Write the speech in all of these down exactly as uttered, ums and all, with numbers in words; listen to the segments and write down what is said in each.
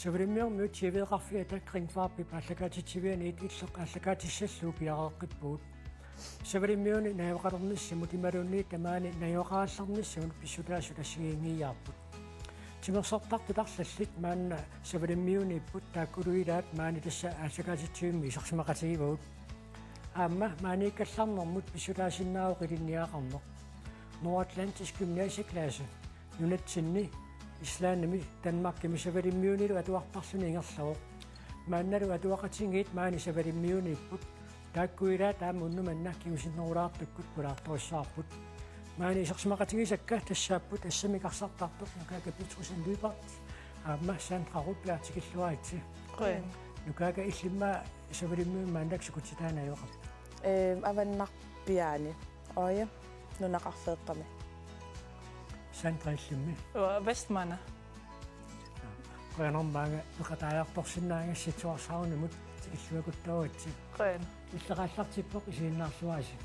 Savalimmiormiut T V-qarfiata Kringvarpip aallakaatitsivianiit illit aallakaatissallugu piareeqqippugut. Savalimmiuni najugaqalernissamut imaluunniit tamaani najugaqalernissamut pissutaasut assigiinngiiaarput. Timersortartut arlallit maanna Savalimmiuniipput, taakkulu ilaat maani tassa aallakaatitsivimmi isersimaqatigivagut. Aamma maaniikkallarnermut pissutaasinnaavoq ilinniagaqarneq. Nordatlantisk gymnasieklasse nunatsinni, Islandimi, Danmarkimi Savalimmiunilu atuartarluni ingerlavoq. Maannalu atuaqatigiit maani Savalimmiuniipput, taakku ilaat aamma unnuk manna kingusinnerulaartukkut pulaartorissavarput. Maani isersimaqatigisakka tassaapput assammik arsartartoq Nukaaka Petrussen Lyberth aamma Sandra Rudberg, tikilluaritsi. Qujan. Nukaaka, illimmi Savalimmiuni maannakkut sukutitaannajoqap? Ehm, Avannarpiaani. Oja, nunaqarfeeqqami. Sandra, illimmi? Uanga Vestmanna. Qujanarmi maanga peqataajartorsinnaagassitsuarsaarunimut, tikilluakuttooritsi. Qujan. Illit aallartippoq, isiginnaarluarisi.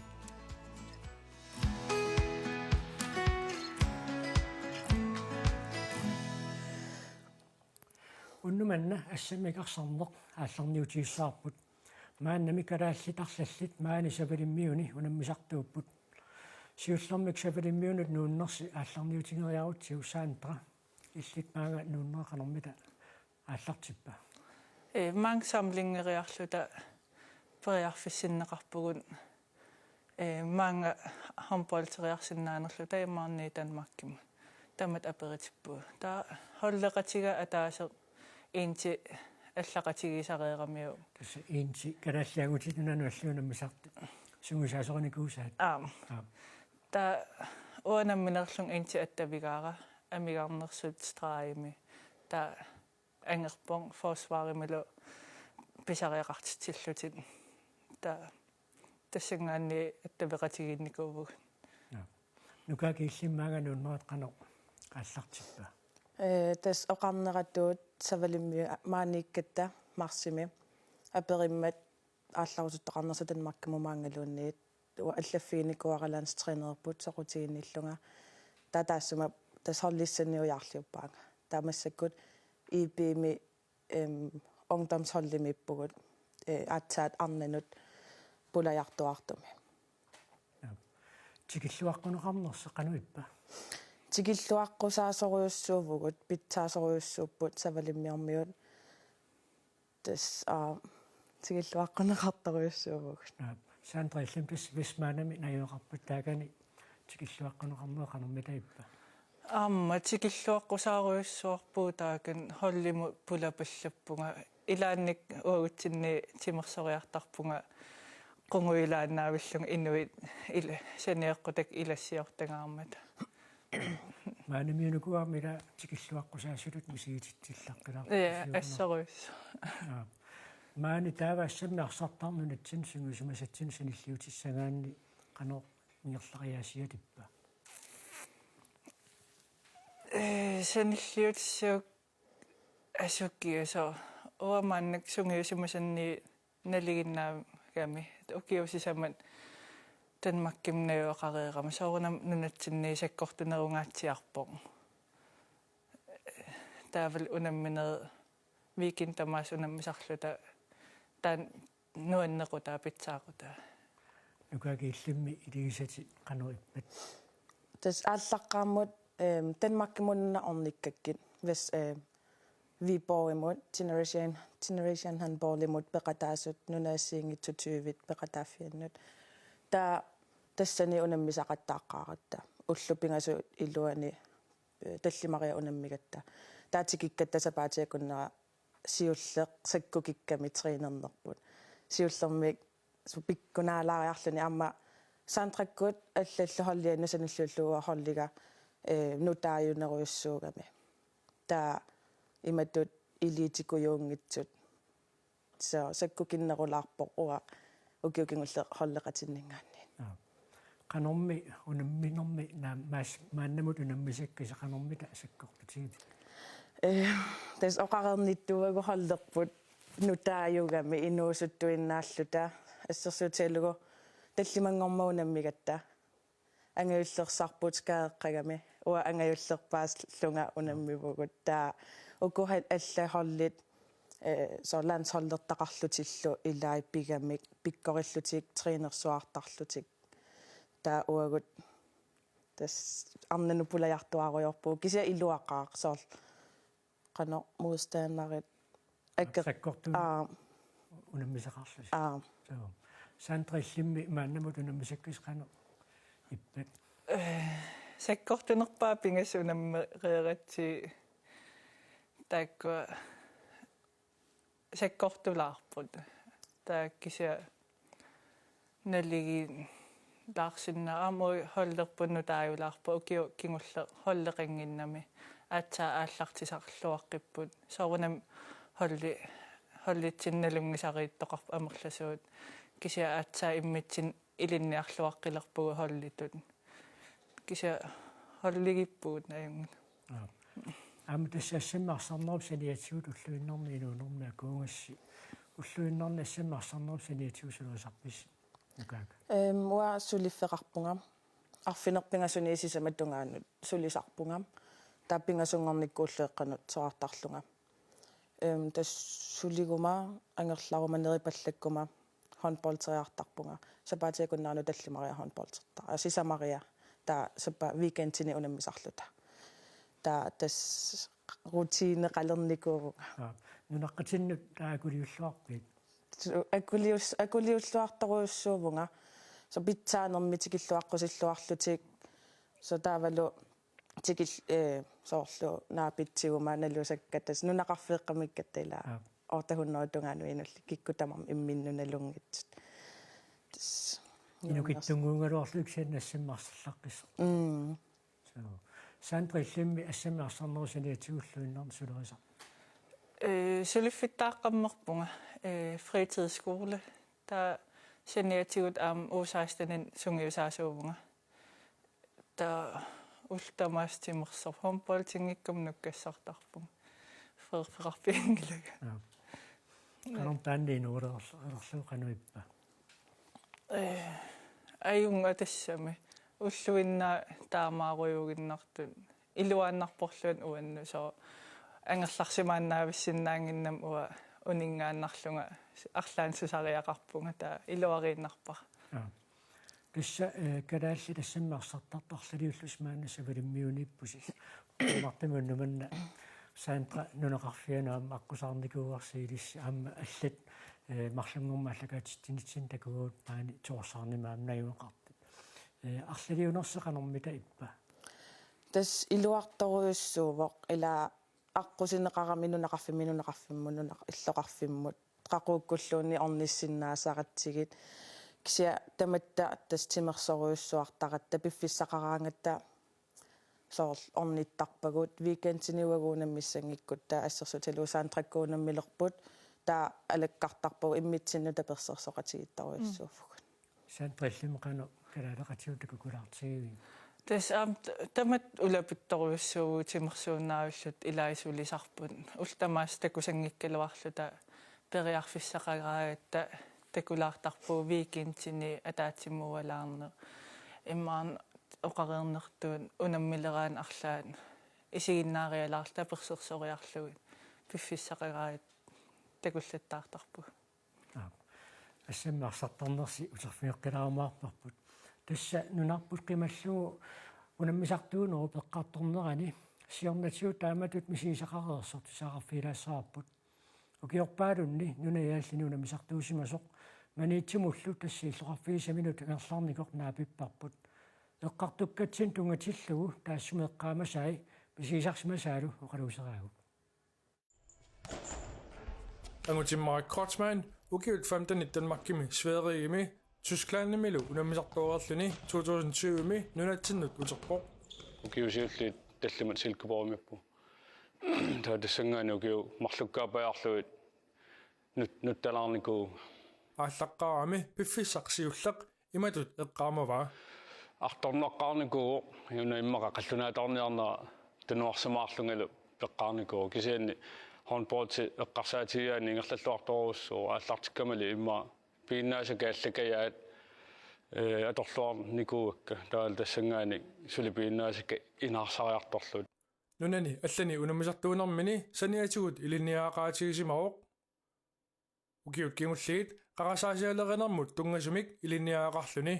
Unnuk manna assammik arsarneq aallarniutigissavarput. Maannami kalaallit arlallit maani Savalimmiuni unammisartuupput. Siullermik Savalimmiunut nuunnersi aallarniutigeriarutsigu, Sandra, illit maanga nuunnera qanormita aallartippa? Ee, maanga samlingeriarluta periarfissinneqarpugut, ee, maanga håndbolderiarsinnaanerluta imaluunniit Danmarkimut. Taamatut aperitippugut. Taava holdeqatiga ataaseq Inti allaqatigiissareeramiuk. Tassa Inti Kalaallit Ajutit Nunanut alliunammisartut sungiusaasorinikuusaat. Aap. Aap. Taava uanga nammineerlunga Inti attavigaara amigarnersut stregimi. Taava angerpoq forsvarimilu pisariaqartitsillutik. Taava tassanngaanniit attaveqatigiinnikuuvugut. Aap. Nukaaka, illimmi maanga nuunnerat qanoq aallartippa? Ee, tassa oqarneratut Savalimmiut maaniikkatta marsimi aperimmat aallarusuttoqarnersut Danmarkimut maanngaluunniit. Uanga allaffiginikuuara landstrænerput soqutiginniillunga. Taava taassuma tassa holdissaniujaarliuppaanga. Taava massakkut I B-mi, em, ungdomsholdimiippugut, ee, aatsaat arnanut pulajartuartumi. Aap. Tikilluaqquneqarnersi qanoq ippa? Tikilluaqqusaasorujussuuvugut, pitsaasorujussuupput Savalimmiormiut. Tassa, aa, tikilluaqquneqartorujussuuvugut. Aap. Sandra, illimmi tassa Vestmannami najugaqarput, taakani tikilluaqquneqarnera qanormita ippa? Aamma tikilluaqqusaarujussuarpugut taakani holdimut pulapallappunga. Ilaanni uagutsinni timersoriartarpunga qungujulaannaavillunga inuit ila-, saniaqqutaq ilassiortagaarmata. Maanimiunnikuugami ila tikilluaqqusaasutut misigititsillaqqilaarpoq. Ja, assorujussuaq. Aap. Maani taava assammik arsartarneq nunatsinni sungiusimasatsinnut sanilliutissagaanni qanoq ingerlariaasiat ippa? Ee, sanilliutissagukku asukiasoq. Uanga maannakkut sungiusimasanni nalinginnaagami. Ukioq sisamat Danmarkimut najugaqareerama. Soorunami nunatsinni sakkortunerungaatsiarpoq. Taavalu unamminerit weekendit tamaasa unammisarluta taanna nuannequtaa, pitsaaqutaa. Nukaaka, illimmi iligisatit qanoq ippat? Tassa aallaqqaammut, ehm, Danmarkimut una ornikkakkit, Vest-, ehm, Viborgimut, Generation, Generation Handballimut peqataasut, nunat assigiinngitsut tyvit peqataaffiannut. Taava tassani unammisaqattaaqqaaratta. Ullut pingasut iluanni, eh, tallimariat unammigatta. Taava tikikkatta sapaatip akunnera siulleq sakkukikkami trænernerput. Siullermik su-, pikkunaalaariarluni aamma Sandrakkut allallu holdiannut sanilliullugu holdiga, eh, nutaajunerujussuugami. Taava imatut elitekujuunngitsut. Soorlu sakkukinnerulaarpoq uanga ukioq kingulleq holdeqatinninngaanniit. Aap. Qanormi unamminermi naam-, maas-, maannamut unammisakkasi, qanormita sakkortutigivit? Eh, tassa oqareernittuuagut holderput nutaajugami inuusuttuinnaalluta, assersuutigalugu tallimanngormat unammigatta. Angajullersarput skadeqqagami. Uanga angajullerpaallunga unammivugut. Taava Uku hal-, alla holdit, eh, soorlu landsholdertaqarlutillu ilaat pigamik pikkorillutik trænersuartarlutik. Taava uagut tassa arnanut pulajartuaarujoorpugut kisianni iluaqaaq soorlu qanoq modstanderit. Akka-, sakkortunik aa, unammisaqarlusi. Aa. Soo. Sandra, illimmi maannamut unammisakkasi qanoq ippat? Eh, sakkortunerpaat pingasut unammereeratsigit taakkua sakkortulaarput. Taava kisianni naligiilaarsinnaapput, aamma holderput nutaajulaarput, ukiut kingulleq holdeqannginnami aatsaat aallartisarluaqqipput. Soorunami holdi-, holditsinni nalunngisariittoqarput amerlasuut. Kisianni aatsaat immitsinnut ilinniarluaqqilerpugut holditut. Kisianni holdigippugut ajunngilaq. Aap. Aamma tassa assammik arsarnerup saniatigut ulluinnarni inuunermi akuugassi. Ulluinnarni assammik arsarnerup saniatigut sulerisarpisi? Nukaak. Ehm, uanga suliffeqarpunga. Arfineq-pingasunit sisamat tungaanut sulisarpunga. Taava pingasunngornikkut ulloqeqqanut soraartarlunga. Ehm, tassa suliguma angerlaruma neripallakkuma håndboldereertarpunga. Sapaatip akunneranut tallimariarlunga håndboldertarpunga. Aa, sisamariarlunga. Taava sapa weekendini unammisarluta. Taava tassa rutineqalernikuuvunga. Aap. Nunaqqatinnut taava akuliulluarpit? Su-, akulius-, akuliulluartorujussuuvunga. Soorlu pitsaanermik tikilluaqqusilluarlutik. Soorlu taavalu tikil-, eh, soorlu naapitsiguma nalusakka tassa nunaqarfeeqqamikkatta ilaa. Aap. Otte hundrede tungaanut inulli kikkut tamarmik imminnut nalunngikkit. Tassa. Inukitsunnguugaluarlutik kisianni assammik arsallaqqissaaq. Mm. Soo. Sandra, illimmi assammik arsarnerup saniatigut ulluinnarni sulerisarpit? Eh, suliffittaaqqammerpunga, eh, fritidsskole. Taava saniatigut aamma U seksten-inik sungiusaasuuvunga. Taava ullut tamaasa timersorput håndboldinngikkamik nukkassartarpunga. Feerfeqarfianngilanga. Aap. Qanoq taanna inuulerlugu qanoq ippa? Eh, ajunngilaq tassami. Ulluinnarni taamaarujuuginnartut. Iluaannarporluunniit uannut soorlu angerlarsimaannaavissinnaannginnami uanga uninngaannarlunga arlaannik susariaqarpunga, taava iluariinnarpara. Aap. Tassa, eh, kalaallit assammik arsartartut arlaliullusi maanna Savalimmiuniippusi. Martimi unnumanna Sandra nunaqarfianut aamma aqqusaarnikuuarsi ilissi aamma allat, eh, marlunngormat aallakaatitsinitsinni takugaluarput maani Torshavnimi aamma najugaqartut. Eh, arlaliunersi qanormita ippa? Tassa iluartorujussuuvoq ilaa aqqusineqarami nunaqarfimmi, nunaqarfimmut, nunaq-, illoqarfimmut. Qaquukkulluunniit ornissinnaasaratsigit. Kisianni tamatta tassa timersorujussuartaratta piffissaqaraangatta soorlu ornittarpagut weekendini uagut unammissanngikkutta assersuutigalugu Sandrakkut unammilerput taava alakkartarpagut immitsinnut tapersersoqatigiittorujussuuvugut. Sandra, illimmi qanoq kalaaleqatigut takukulaartigiviuk? Tassa aamma t-, tamatta ulapittorujussuuvugut timersuinnaavilluta ilai sulisarput. Ullut tamaasa takusanngikkaluarluta periarfissaqaraangatta takulaartarpugut weekendini ataatsimuualaarneq. Immaqa oqareernertut unammileraanni arlaat isiginnaarialaarluta tapersersoriarlugit piffissaqaraangatta takullattaartarpugut. Aap. Assammik arsartarnersi uterfigeqqilaarumaarparput. Tassa nunarput qimallugu unammisartuunerup eqqartornerani siornatigut taamatut misigisaqareersoq tusagaqarfigilaassavarput. Ukiorpaalunni nunani aallini unammisartuusimasoq Maniitsumullu tassa illoqarfigisaminut ingerlaarnikoq naapipparput. Eqqartukkatsinnut tunngatillugu taassuma eqqaamasai misigisarsimasaalu oqaluuseraagut. Angutimmarik Kreutzmann, ukiut femtenit Danmarkimi, Sverigemi, Tysklandimilu unammisartoreerluni to tusind tyvemi nunatsinnut uterpoq. Ukiut siulliit tallimat Silkeborgimiippugut. Taava tassanngaanniit ukiut marlukkaappajaarlugit nut-, nuttalaarnikuuvugut. Aallaqqaarami piffissaq siulleq imatut eqqaamavaa. Artornaqqaarnikuuvoq, una immaqa qallunaataarniarnera tunuarsimaarlungalu peqqaarnikuuvoq. Kisianni håndboldi eqqarsaatigigaanni ingerlalluartorujussuuvoq, aallartikkamali immaqa piginnaasakka allakajaat, eh, atorluarnikuuakka, taavalu tassanngaanniit suli piginnaasakka inaarsariartorlugit. Nunani allani unammisartuunermini saniatigut ilinniagaqaatigisimavoq. Ukiut kingulliit qarasaasialerinermut tunngasumik ilinniagaqarluni.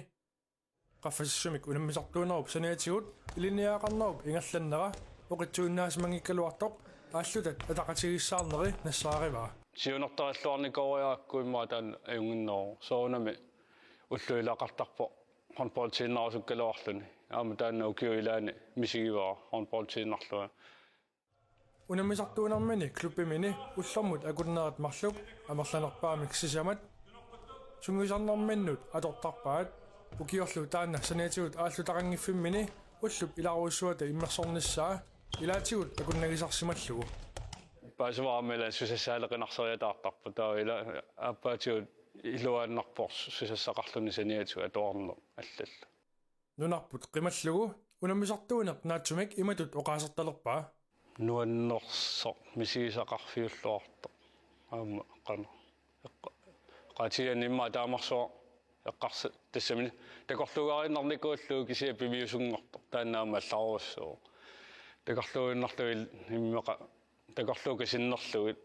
Qaffasissumik unammisartuunerup saniatigut ilinniagaqarnerup ingerlannera oqitsuinnaasimanngikkaluartoq aallutat ataqatigiissaarneri nassaarivaa. Siunertarialluarnikooriarakku immaqa taanna ajunnginneruvoq. Soorunami ullut ilaqartarpoq håndboldiinnarusukkaluarluni. Aamma taanna ukiup ilaani misigivara håndboldiinnarlunga. Unammisartuunermini klubbimini ullormut akunnerat marluk amerlanerpaamik sisamat sungiusarnerminnut atortarpaat. Ukiorlu taanna saniatigut aallutaqanngiffimmini ullup ilarujussuata immersornissaa ilaatigut akunnagisarsimallugu. Paasivara aamma ila susassaaleqinarsaariataartarpoq, taava ila aappaatigut iluaannarpoq susassaqarluni saniatigut atuarneq allallu. Nunarput qimallugu unammisartuuneq naatsumik imatut oqaasertalerpaa: Nuannersoq misigisaqarfiulluartoq. Aamma qanoq. Eqqa-, qatiani immaqa taamarsuaq eqqarsa-, tassami takorluugariinnarnikuullugu kisianni piviusunngortoq. Taanna aamma allarujussuuvoq. Takorluuinnarlugit immaqa takorluukkut sinnerlugit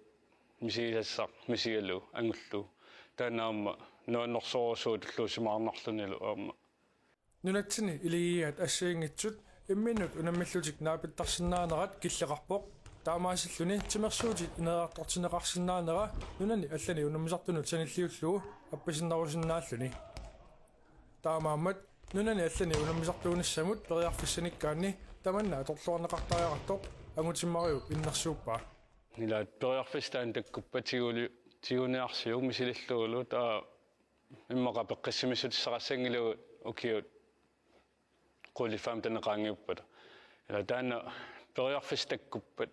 misigisassaq misigalugu angullugu. Taanna aamma nuannersorujussuuvoq tulluusimaarnarlunilu aamma. Nunatsinni iligigigaat assigiinngitsut imminnut unammillutik naapittarsinnaanerat killeqarpoq. Taamaasilluni timersuutit ineriartortinneqarsinnaanera nunani allani unammisartunut sanilliullugu appasinnerusinnaalluni. Taamaammat nunani allani unammisartuunissamut periarfissanikkaanni tamanna atorluarneqartariaqartoq Angutimmarup innersuuppaa. Ila periarfissat taakku takkuppat tiguli-, tiguniarsiuk misilillugulu, taava immaqa peqqissimissutissaqassanngilagut ukiut qulit femten qaangiuppata. Ila taanna periarfissat takkuppat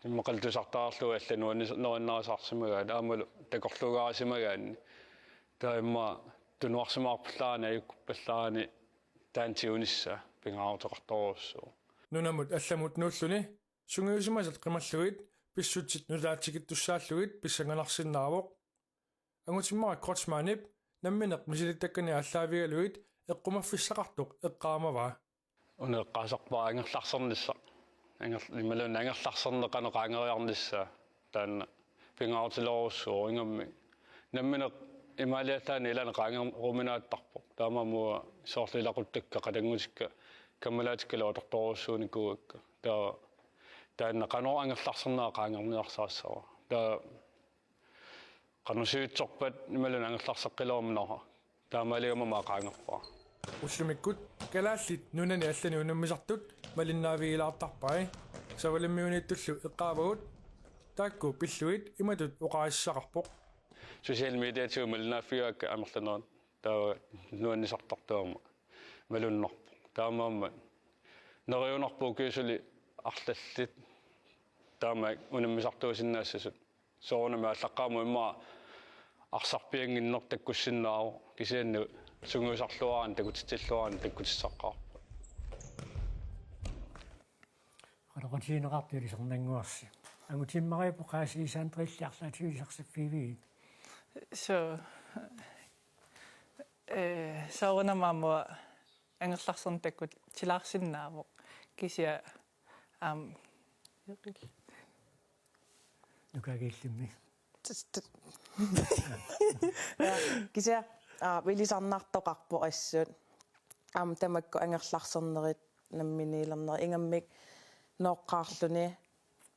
immaqalu tusartaarlugu allat nuannis-, nuannarisaarsimagaat aammalu takorluugaarisimagaanni. Taava immaqa tunuarsimaarpallaarani ajukkuppallaarani taanna tigunissaa pingaaruteqartorujussuuvoq. Nunamut allamut nuulluni sungiusimasat qimallugit pissutsit nutaatsikittussaallugit pissanganarsinnaavoq. Angutimmarik Kreutzmannip nammineq misilittakkani aallaavigalugit eqqumaffissaqartoq eqqaamavaa. Una eqqaasarpara angerlarsernissaq. Anger-, imaluunniit angerlarserneq qanoq qaangeriarnissaa. Taanna pingaarutilerujussuuvoq ingammik. Nammineq imaaliallaannaq ilaanni qaangeruminaattarpoq. Taamaammat uanga soorlu ilaquttakka, qatanngutikka, kammalaatikkalu atortorujussuunikuuakka. Taava taanna qanoq angerlarsernera qaangerniarsarissavara. Taava qanoq sivitsorpat imaluunniit angerlarseqqilerumanaqa. Taamaaligama aamma qaangerpara. Ullumikkut kalaallit nunani allani unammisartut malinnaavigilaartarpai. Savalimmiuniittullu eqqaavagut taakku pillugit imatut oqaasissaqarpoq: Social mediatigut malinnaaffigaakka amerlanerit, taava nuannisartartut aamma malunnarpoq. Taamaammat neriunarpoq ukiut suli arlallit taama unammisartuusinnaassasut. Soorunami aallaqqaammut immaqa arsarpiannginneq takkussinnaavoq, kisianni sungiusarluaraanni takutitsilluaraanni takkutissaqqaarpoq. Oqaloqatigineqartoq ilisarnannguarsi. Angutimmarup oqaasii Sandrilli arlaatigut ilisarsiffigivigit? So, eh, soorunami aamma angerlarserneq takkutilaarsinnaavoq. Kisianni aamma Nukaagiillimmi. Tut, tut. Ja, kisianni, aa, ilisarnartoqarpoq assut. Aamma tamakku angerlarsernerit namminiilernerit ingammik nooqqaarluni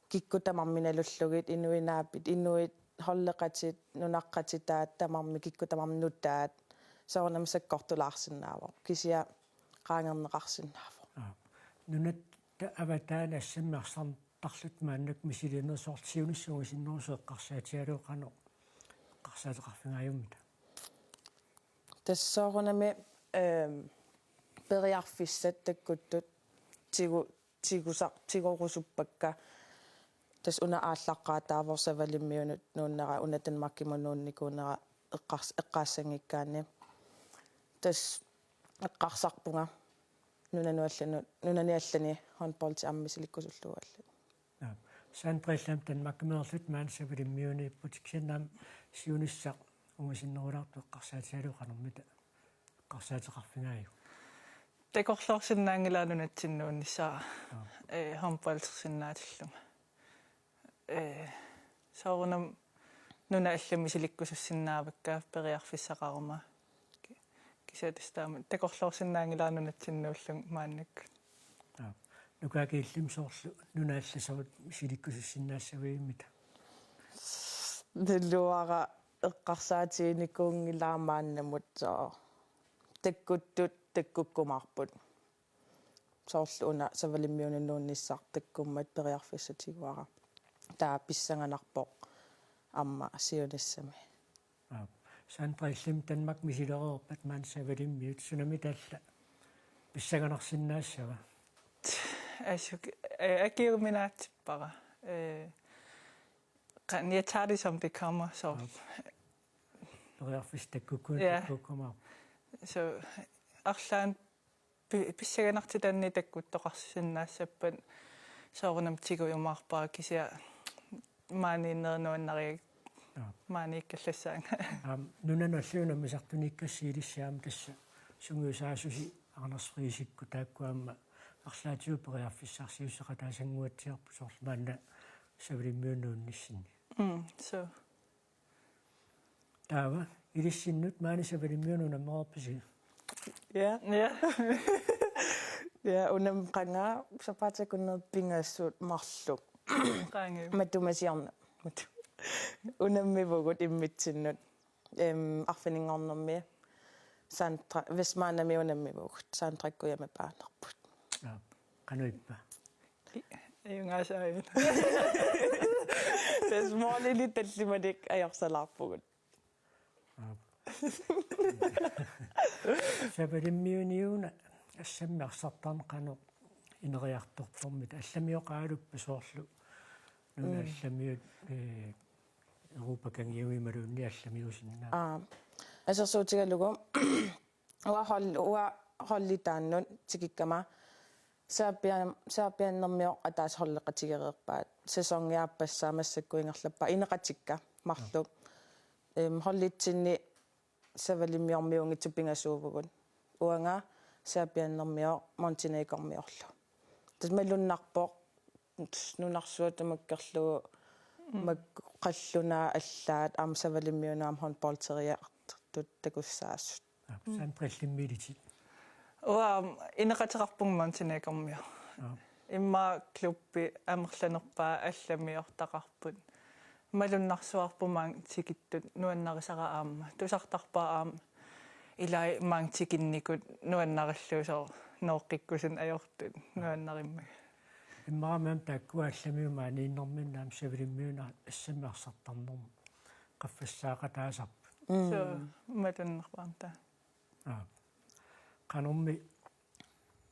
kikkut tamarmik nalullugit, inuit naapit, inuit holdeqatit, nunaqqatitaat tamarmik, kikkut tamarmik nutaat, soorunami sakkortulaarsinnaavoq. Kisianni qaangerneqarsinnaavoq. Aa. Nunatta avataani assammik arsartarluta maannakkut misiliinerit soorlu siunissaq ungasinnerusoq eqqarsaatigalugu qanoq eqqarsaateqarfigaajummita? Tassa soorunami, ehm, periarfissat takkuttut tigu-, tigusar-, tigorusuppakka. Tassa una aallaqqaataavoq Savalimmiunut nuunnera, una Danmarkimut nuunnikuunera eqqars-, eqqaassanngikkaanni. Tassa eqqarsarpunga nunanut allanut, nunani allani håndboldi aamma misilikkusullugu allat. Aap. Sandra, illit Danmarkimiilerlutit maani Savalimmiuniipput, kisianni aamma siunissaq ungasinnerulaartoq eqqarsaatigalugu qanormita eqqarsaateqarfigaajuk? Takorloorsinnaanngilanga nunatsinnuunnissaa. Aap. Ee, håndboldersinnaatillunga. Ee, soorunami nunat allamik isilikkusussinnaavakka periarfissaqaruma. Ki-, kisianni tassa taama takorloorsinnaanngilanga nunatsinnuullunga maannakkut. Aap. Nukaakiillimi soorlu nunat allasut isilikkusussinnaassavimmita? Naluara eqqarsaatiginikuunngilara maannamut, soo. Takkuttut takkukkumaarput. Soorlu una Savalimmiunut nuunnissaq takkummat periarfissaq tiguara. Taava pissanganarpoq aamma siunissami. Aap. Sandra, illimmi Danmark misilereerpat maani Savalimmiut, sunami taanna pissanganarsinnaassava? Assut, ee, akiuminaatsippara. Ee, qa-, jeg tager det, som det kommer, så. Aap. Periarfissaq takkukku-, Ja. Takkukkumaarpoq. Så, arlaannik pi-, pissanganartitanni takkuttoqarsinnaassappat soorunami tigujumaarpara, kisianni maaniinnerit nuannarigakkit. Aap. Maaniikkallassaanga. Aap, nunanut allanut nammineq saqqummiussaqartunik ilissi aamma tassa sungiusaasusi Anders Friisikkut taakku aamma arlaatigut periarfissarsiuteqataasannguatsiarput, soorlu maanna Savalimmiunut nuunnissinni. Mm, så. Taava, ilissinnut maani Savalimmiunut unammereerpisi? Ja. Ja. Ja, unam-, qanga sapaatip akunnerata pingasut marluk. Qanga. Matuma siorna. Matu. Unammivugut immitsinnut. Em, arfininngornermi Sandra, Vestmanami unammivugut, Sandra Kujami paanerput. Aap, qanoq ippa? I-, ajunngaasaavit. Tassa målini tallimanik ajorsalaarpugut. Aap. Savalimmiuniuna assammik arsartarneq qanoq ineriartortormita, allamioqaaluppa soorlu nunat Mm. allamiut, ee, Europa kangiumimaluunniit allamiusinnaa. Aa. Assersuutigalugu uanga hold-, uanga holditaannut tikikkama Serbian-, Serbianermioq ataaseq holdeqatigereerpaat. Sæsoni aappassaa massakkut ingerlappaa ineqatikka marluk. Em, holditsinni Savalimmiormiunngitsut pingasuuvugut. Uanga Serbianermioq Montenegrormiorlu. Tassa malunnarpoq nunarsuaq tamakkerlugu Mm. mak-, qallunaat allaat aamma Savalimmiunut aamma håndbolderiartortut takussaasut. Aap, Mm. Sandra, illimmi ilitit? Uanga ineqateqarpunga Montenegrormiut. Aap. Immaqa klubbi amerlanerpaat allamiortaqarput. Malunnarsuarput maanga tikittut nuannarisara aamma. Tusartarpara aamma ilai maanga tikinnikut nuannarillutik, soorlu nooqqikkusunik ajortut nuannarimmagit. Immaqa aamma taakkua allamiut maaniinnerminni aamma Savalimmiuna assammik arsartarnermut qaffassaaqataasarput. Mm. Så, malunnarpoq aamma taanna. Aap. Qanormi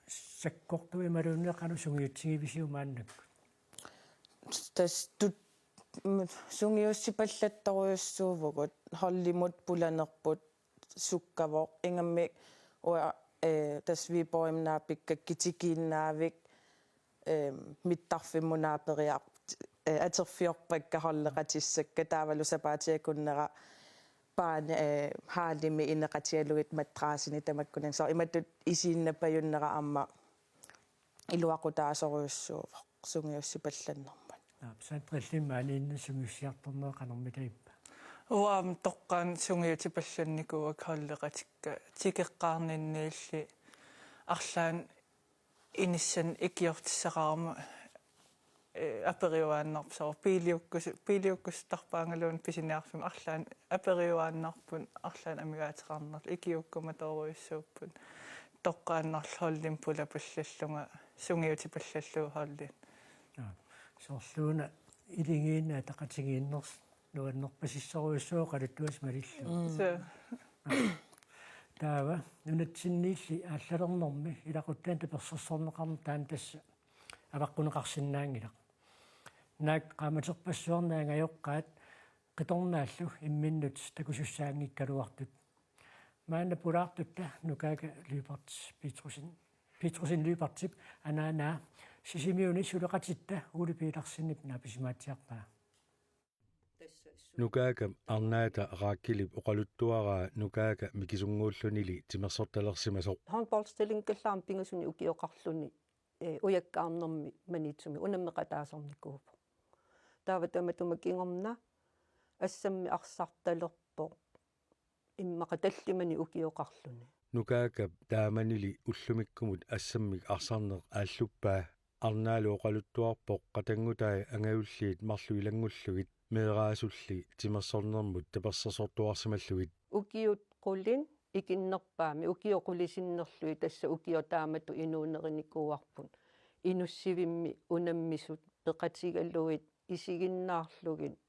sakkortuimaluunniit qanoq sungiutsigivisiuk maannakkut? Tassa tut-, m-, sungiussipallattorujussuuvugut, holdimut pulanerput sukkavoq, ingammik uanga, ee, tassa Viborgimi naapikkakkit tikiinnaavik, em, mittarfimmut naaperiar-, ee, atorfiorpakka holdeqatissakka, taavalu sapaatip akunnera paani, ee, hallimi ineqatigalugit madrasini tamakkuninnga. Soorlu imatut isiinnapajunnera aamma iluaqutaasorujussuuvoq sungiussipallannermut. Aap, Sandra, illimmi maaniinneq sungiussiartorneq qanormita ippa? Uanga aamma toqqaannaq sungiutipallannikuuakka holdeqatikka, tikeqqaarninniilli arlaannik inissanik ikiortissaqarama, ee, aperiuaannarpoq, soorlu biiliukkus-, biiliukkusuttarpaanngaluunniit pisiniarfimmi, arlaannik aperiuaannarput, arlaannik amigaateqarnerlutik, ikiuukkumatoorujussuupput, toqqaannarlu holdimut pulapallallunga, sungiutipallallugu holdit. Aap, soorluuna iligiinnaq ataqatigiinnersoq nuannerpasissorujussuuvoq oqaluttuassat malillugu. Mm. Så. Taava, nunatsinniilli aallalernermi ilaquttanik tapersersorneqarneq taanna tassa avaqqunneqarsinnaanngilaq. Naak qaammaterpassuarnik angajoqqaat qitornaallu imminnut takusussaanngikkaluartut. Maanna pulaartutta Nukaaka Lyberth Petrussen, Petrussen Lyberthip anaanaa Sisimiuni suleqatitta Ole Petersenip naapisimaatsiarpaa. Tassa Nukaakap arnaata Raakilip oqaluttuaraa Nukaaka mikisunnguullunili timersortalersimasoq. Håndboldstillingikkallaraanni pingasunik ukioqarluni, eh, ujakkaarnermi Maniitsumi unammeqataasarnikuuvoq. Taava tamatuma kingorna assammik arsartalerpoq immaqa tallimanik ukioqarluni. Nukaakap taamanili ullumikkumut assammik arsarneq aalluppaa. Arnaalu oqaluttuarpoq qatanngutai angajulliit marluk ilanngullugit meeraasulli timersornermut tapersersortuarsimallugit. Ukiut qulit ikinnerpaamik, ukiut qulit sinnerlugit, tassa ukiut taamatut inuunerinikuuarput. Inussivimmi unammisut peqatigalugit isiginnaarlugit,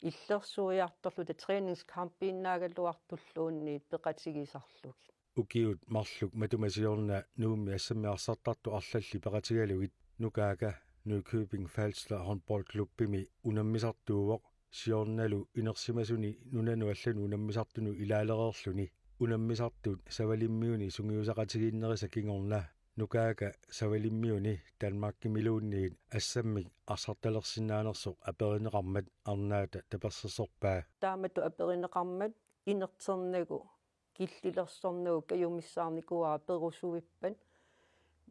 illersuiartorluta træningskampiinnaagaluartulluunniit peqatigisarlugit. Ukiut marluk matuma siorna Nuummi assammik arsartartut arlallit peqatigalugit Nukaaka Nykøbing Falster Håndboldklubbimi unammisartuuvoq, siornalu inersimasuni nunanut allanut unammisartunut ilaalereerluni. Unammisartut Savalimmiuni sungiusaqatigiinnerisa kingorna Nukaaka Savalimmiuni Danmarkimiluunniit assammik arsartalersinnaanersoq aperineqarmat arnaata tapersersorpaa. Taamatut aperineqarmat inerternagu, killilersornagu kajumissaarnikuuara perusuippat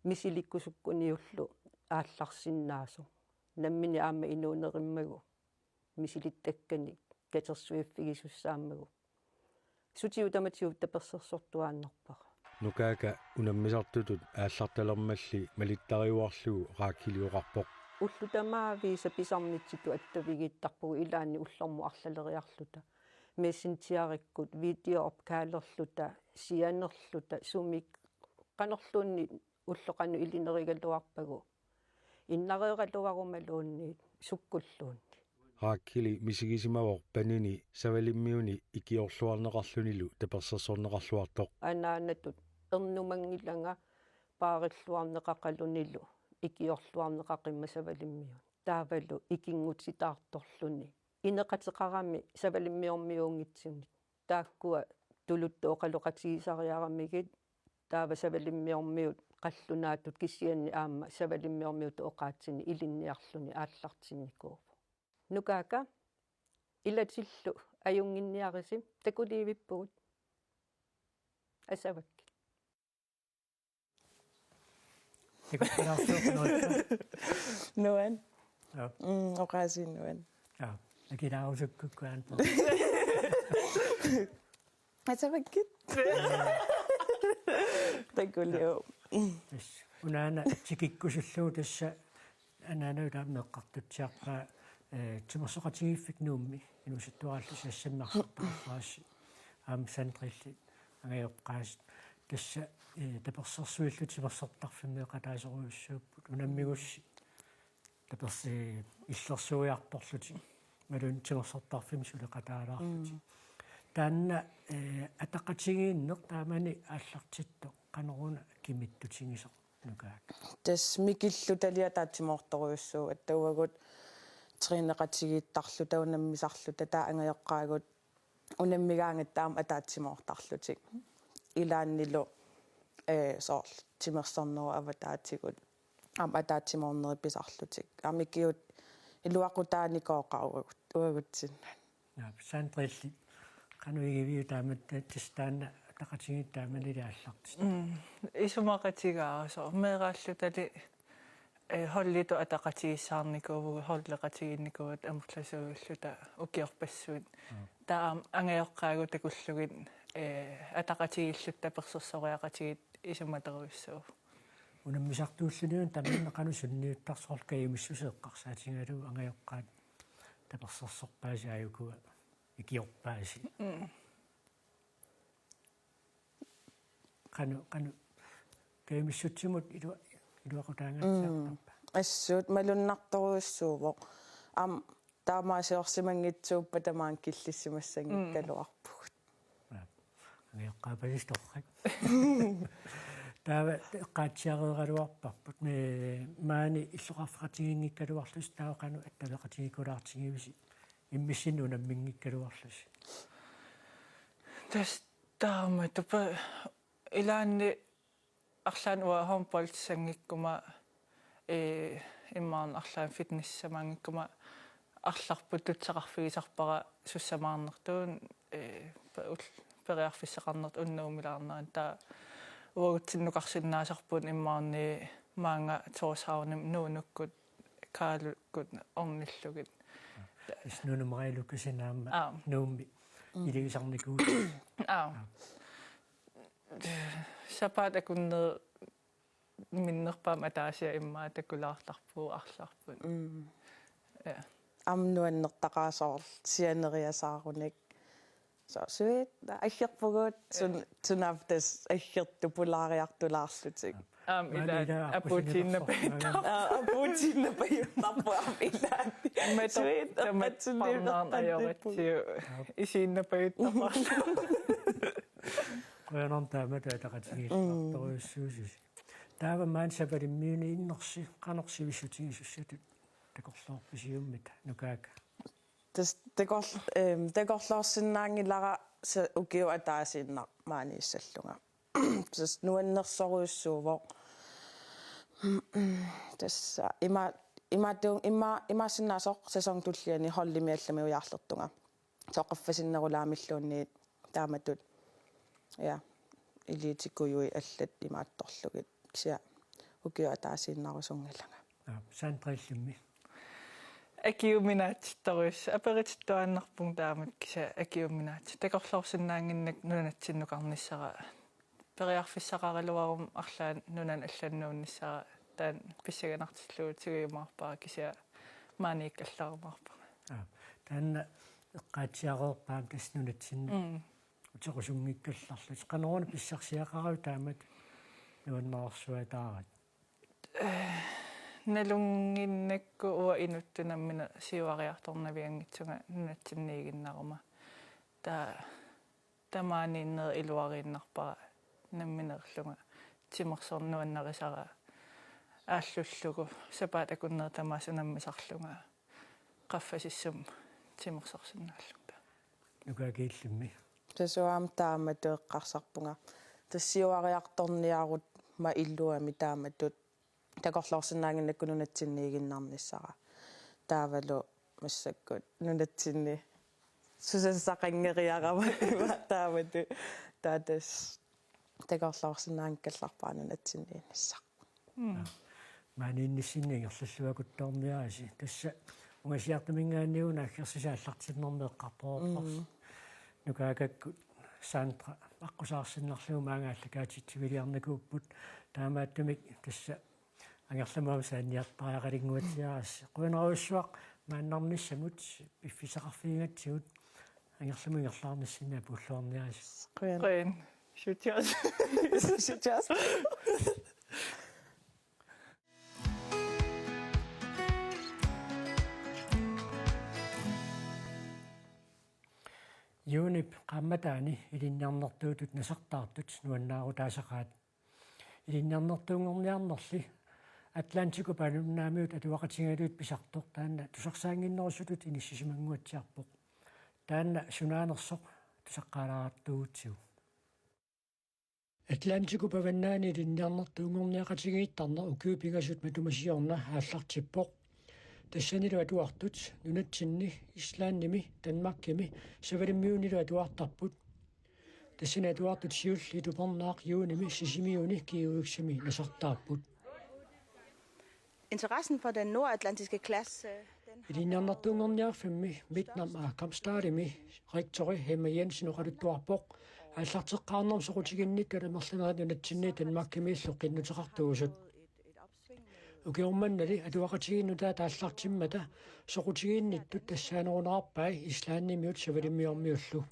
misilikkusukkuniullu aallarsinnaasoq. Nammineq aamma inuunerimmagu misilittakkanik katersuiffigisussaammagu. Sutigut tamatigut tapersersortuaannarpara. Nukaaka unammisartutut aallartalermalli malittariuarlugu Raakili oqarpoq. Ullut tamaaviisa pisarnitsitut attavigiittarpugut ilaanni ullormut arlaleriarluta. Messengerikkut videoopkalderluta, sianerluta, sumik qanorluunniit ulloq qanoq ilinerigaluarpagu. Innareeraluarumaluunniit sukkulluunniit. Raakili misigisimavoq panini Savalimmiuni ikiorluarneqarlunilu tapersersorneqarluartoq. Anaanatut ernumanngilanga paarilluarneqaqalunilu ikiorluarneqaqimmat Savalimmiuni. Taavalu ikinngutitaartorluni. Ineqateqarami Savalimmiormiuunngitsunik. Taakkua tuluttut oqaloqatigisariaramigit taava Savalimmiormiut qallunaatut kisianni aamma Savalimmiormiutut oqaatsinik ilinniarluni aallartinnikuuvoq. Nukaaka, ilatillu ajunnginniarisi, takuliivippugut. Asavakkit. Takukkalaarsuuq nuanna. Nuan. Joo. Mm, oqaasii nuan. Joo. Akilaarusukkukku aamma. Asavakkit. Takuliu. Tassa. Unaana tikikkusullugu tassa anaananut taama eqqartutsiarpaa, eh, timersoqatigiiffik Nuummi inuusuttuaraallusi assammik arsartarpassi. Aamma Sandrilli angajoqqaasi. Tassa, eh, tapersersuillu timersortarfimmeeqataasorujussuupput. Unammigussi tapersi illersuiartorlutik. Imaluunniit timersortarfimmi suleqataalaarlutik. Mm. Taanna, eh, ataqatigiinneq taamani aallartittoq qanoruna kimittutigisoq Nukaaka? Tassa mikillutali ataatsimoortorujussuugatta, uagut træneqatigiittarluta unammisarluta, taava angajoqqaagut unammigaangatta aamma ataatsimoortarlutik. Ilaannilu, eh, soorlu timersornerup avataatigut aamma ataatsimoorneri pisarlutik. Aamma ikiut iluaqutaanikooqaat uagut-, uagutsinni. Naap, Sandrilli. Qanoq igiviuk taamatut, tassa taanna ataqatigiit taamanili aallartittoq? Mm. Isumaqatigaara soorlu meeraallutali, eh, holditut ataqatigiissaarnikuuvugut, holdeqatigiinnikuuvugut amerlasuutilluta ukiorpassuit. Mm. Taava aamma angajoqqaagut takullugit, eh, ataqatigiilluta tapersersoriaqatigiit isumatorujussuuvoq. Unammisartuulluniuna tamanna qanoq sunniuttarsi, soorlu kajumissuseq eqqarsaatigalugu angajoqqaat tapersersorpaasi aajukua ikiorpaasi. Mm. Qanoq, qanoq kajumissutsimut ilua-, iluaqutaangaatsiartarpa? Mm. Assut malunnartorujussuuvoq. Aamma taamaasiorsimanngitsuuppat tamaanga killissimassanngikkaluarpugut. Mm. Aa, angajoqqaapasissi torrak. Taava eqqaatsiareeraluarparput. Me-, maani illoqarfeqatigiinngikkaluarlusi, taava qanoq attaveqatigiikkulaartigivisi immissinnut unamminngikkaluarlusi? Tassa taamatut pa-, ilaanni arlaannik uanga håndboldsanngikkuma, eh, immaqa arlaannik fitnessisamaanngikkuma arlarput tutsaqarfigisarpara sussamaarnertuun, ee, pe-, ul-, periarfissaqarnertut unnuumilaarneranni, taava uagutsinnukarsinnaasarput immaanni maanga Tórshavnimi Nuunukkut Kálukkut ornillugit. Tassa Nuunummeriarlukka sinaamma. Aap. Nuummi. Mm. Iligisarnikuuvoq. Aap. Aap. Sapaatip akunneri minnerpaamik ataasiarluni immaqa takulaartarpugut arlarput. Mm. Ja. Aamma nuannertaqaaq soorlu sianeriasaarunik. Soorlu suit aggerpugut sun-, sunaaffa tassa aggertut pulaariartulaarlutik. Aamma maani ilaat ila apuutiinnapajuttarpoq. Aa, apuutiinnapajuttarpoq aamma ilaat. Immaqa suit tamatta eqqatsinni parnaarneq eqqatsinni ajoratsigu. Aap. Isiinnapajuttarparlu. Qujanartumik taamatut ataqatigiilluartorujussuususi. Taava maani Savalimmiuniinnersi qanoq sivissutigisussatut takorloorpisiummita Nukaaka? Tassa takor-, ehm, takorloorsinnaanngilara sa-, ukioq ataasiinnaq maaniissallunga. Tassa nuannersorujussuuvoq. Tassa ima-, imaattuun-, ima-, imaassinnaasoq sæson tulliani holdimi allami ujarlertunga. Soorlu qaffasinnerulaamilluunniit taamatut. Ja, eliitikujui allat imaattorlugit. Kisianni ukioq ataasiinnarusunngilanga. Aap, Sandra illimmi. Akiuminaatittorujussuuvoq, aperitittuaannarpunga taamatut kisianni akiuminaatittoq. Takorloorsinnaannginnakku nunatsinnukarnissara. Periarfissaqaraluaruma arlaannik nunanut allanut nuunnissara taanna pissanganartillugu tigujumaarpara kisianni maaniikkallarumaarpunga. Aap, taanna eqqaatsiareerpoq aamma tassa nunatsinni. Mm. Uterusunngikkallarlutit. Qanoruna pissarsiaqaravit taamatut nuannersuataaratta? Nalunnginnakku uanga inuttut nammineq siuariartornavianngitsunga nunatsinniiginnaruma. Taava tamaaniinnerit iluariinnarpara nammineerlunga timersorneq nuannarisara aallullugu sapaatip akunneri tamaasa unammisarlunga qaffasissumik timersorsinnaallunga. Nukaaka illimmi. Tassa uanga taamatut eqqarsarpunga. Tassa siuariartorniaruma iluamik taamatut takorloorsinnaannginnakku nunatsinniiginnarnissara. Taavalu massakkut nunatsinni susassaqanngeriarama taamatut. Taava tassa takorloorsinnaanngikkallarpara nunatsinniinnissaq. Mm. Maaniinnissinni ingerlalluakuttoorniarisi. Tassa ungasiartuminngaanniit una aggersisat aallartinnermi eqqartoreerparsi. Mm. Nukaakakkut Sandra aqqusaarsinnarlugu maanga aallakaatitsiviliarnikuupput. Taamaattumik tassa angerlamut saanniartariaqalinnguatsiarassi. Qujanarujussuaq maannarnissamut piffissaqarfigigatsigut. Angerlamut ingerlaarnissinni apuulluarniarisi. Qujan. Qujan. Sutias. Sutias. Juunip qaammataani ilinniarnertuutut nasartaartut nuannaarutaasaqaat. Ilinniarnertuunngorniarnerli Atlantikup Avannaamiut atuaqatigiittut pisartoq taanna tusarsaannginnerusutut inissisimannguatsiarpoq. Taanna sunaanersoq tusaqqaalaartuugutsigu. Atlantikup Avannaani ilinniarnertuunngorniaqatigiittarneq ukiut pingasut matuma siorna aallartippoq. Tassanilu atuartut nunatsinni, Islandimi, Danmarkimi Savalimmiunilu atuartarput. Tassani atuartut siulliit upernaaq juunimi Sisimiuni GUX-imi nasartaapput. Interessen for den nordatlantiske klasse, øh, den har Ilinniarnertuunngorniarfimmi Midtnam á Kambstadimi rektori Hemma Jensen oqaluttuarpoq aallarteqqaarnermi soqutiginnittut amerlanerit nunatsinniit Danmarkimiillu qinnuteqartuusut. Ukioq mannali atuaqatigiit nutaat aallartimmata soqutiginnittut tassaanerunarpai Islandimiut Savalimmiormiullu.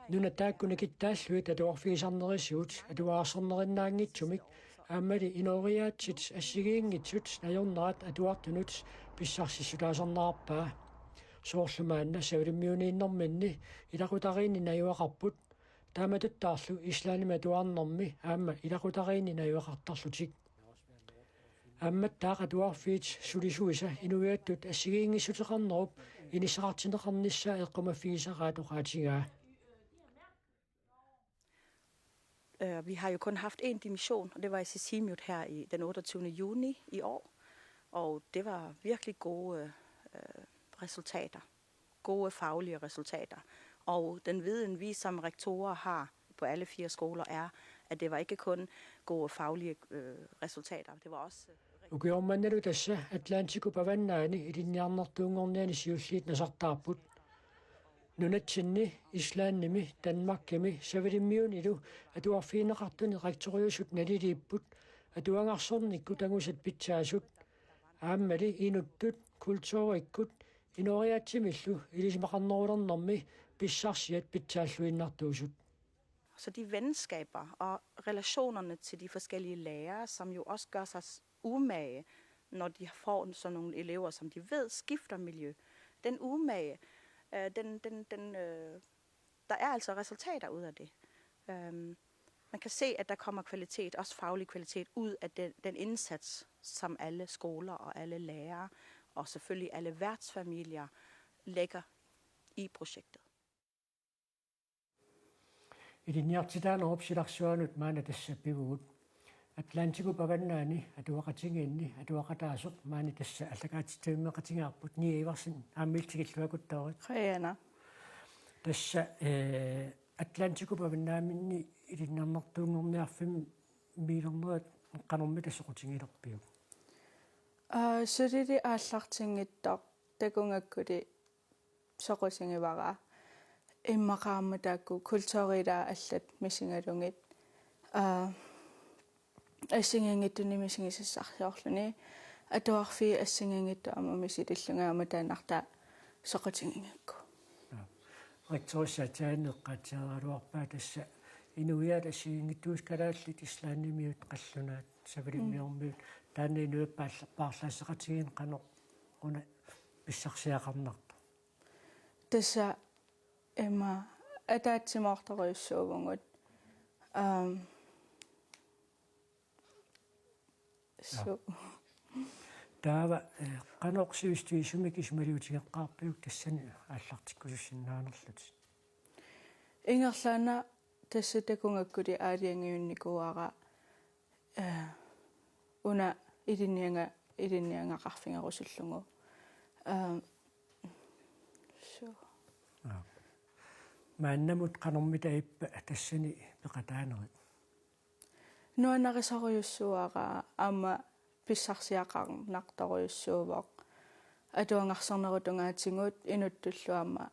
Nunat taakku nikittaallugit atuarfigisarnerisigut atuagarsinnaaginnaanngitsumik aammali inooriaatsit assigiinngitsut najornerat atuartunut pissarsissutaasarnerarpaa. Soorlu maanna Savalimmiuniinnerminni ilaqutariinni najugaqarput, taamatuttaarlu Islandimi atuarnermi aamma ilaqutariinni najugaqartarlutik. Aammattaaq atuarfiit sulisuisa inuiattut assigiinngissuteqarnerup inissaqartinneqarnissaa eqqumaffigisaraat oqaatigaa. Øh, vi har jo kun haft én dimission, og det var i Sisimiut her i, den otteogtyvende juni i år. Og det var virkelig gode, øh, resultater, gode faglige resultater. Og den viden, vi som rektorer har på alle fire skoler, er, at det var ikke kun gode faglige øh, resultater. Det var også øh, rigtig Ukioq mannalu tassa Atlantikut avannaani ilinniarnertuunngorniani siulliit nasartaarput. Nunatsinni, Islandimi, Danmarkimi Savalimmiunilu atuarfigineqartuni rektoriusut naliliipput, atuagarsornikkut angusat pitsaasut. Aammali inuttut, kulturikkut, inooriaatsimillu ilisimaqarnerulernermi pissarsiat pitsaalluinnartuusut. Så de venskaber og relationerne til de forskellige lærere, som jo også gør sig s- umage, når de får sådan nogle elever, som de ved skifter miljø. Den umage, øh, den, den, den, øh, der er altså resultater ud af det. Øhm, man kan se, at der kommer kvalitet, også faglig kvalitet, ud af den, den indsats, som alle skoler og alle lærere, og selvfølgelig alle værtsfamilier, lægger i projektet. Ilinniartitaanerup silarsuanut maanna tassa pivugut. Atlantikup avannaani atuaqatigiinni atuaqataasoq maani tassa allakaatitsivimmeqatigaarput, Nia Iversen, aamma illit tikilluakuttoorit. Qujanaq. Tassa eh, Atlantikup avannaaminni ilinniarnertuunngorniarfimmiilernerit qanormita soqutigilerpiuk? Aa, sulili aallartinngitsoq takugakkuli soqutigivara, immaqa aamma taakku kulturi ilaa allat misigalugit, aa, assigiinngitsunik misigisassarsiorluni, atuarfiit assigiinngitsut aamma misilillugit aamma taannartaa soqutigigakku. Aa. Rektorissat aatsaat eqqaatsiaraluarpaa tassa inuiaat assigiinngitsuusut kalaallit islandimiut, qallunaat savalimmiormiut, taanna inuit paarla-, paarlaasseqatigiinneq qanoq una pissarsiaqarnartoq? Tassa ima ataatsimoortorujussuuvugut. Aam, su- Taava eh, qanoq sivisutigisumik isumaliutigeqqaarpiuk tassani aallartikkusussinnaanerlutit? Ingerlaannaq tassa takugakkuli aalajangiunnikuuara, eh, una ilinniaga-, ilinniagaqarfigerusullugu. Aam, su- Aa. Maannamut qanormita ippa tassani peqataanerit? Nuannarisorujussuuara aamma pissarsiaqarnartorujussuuvoq. Atuagarsornerup tungaatigut inuttullu aamma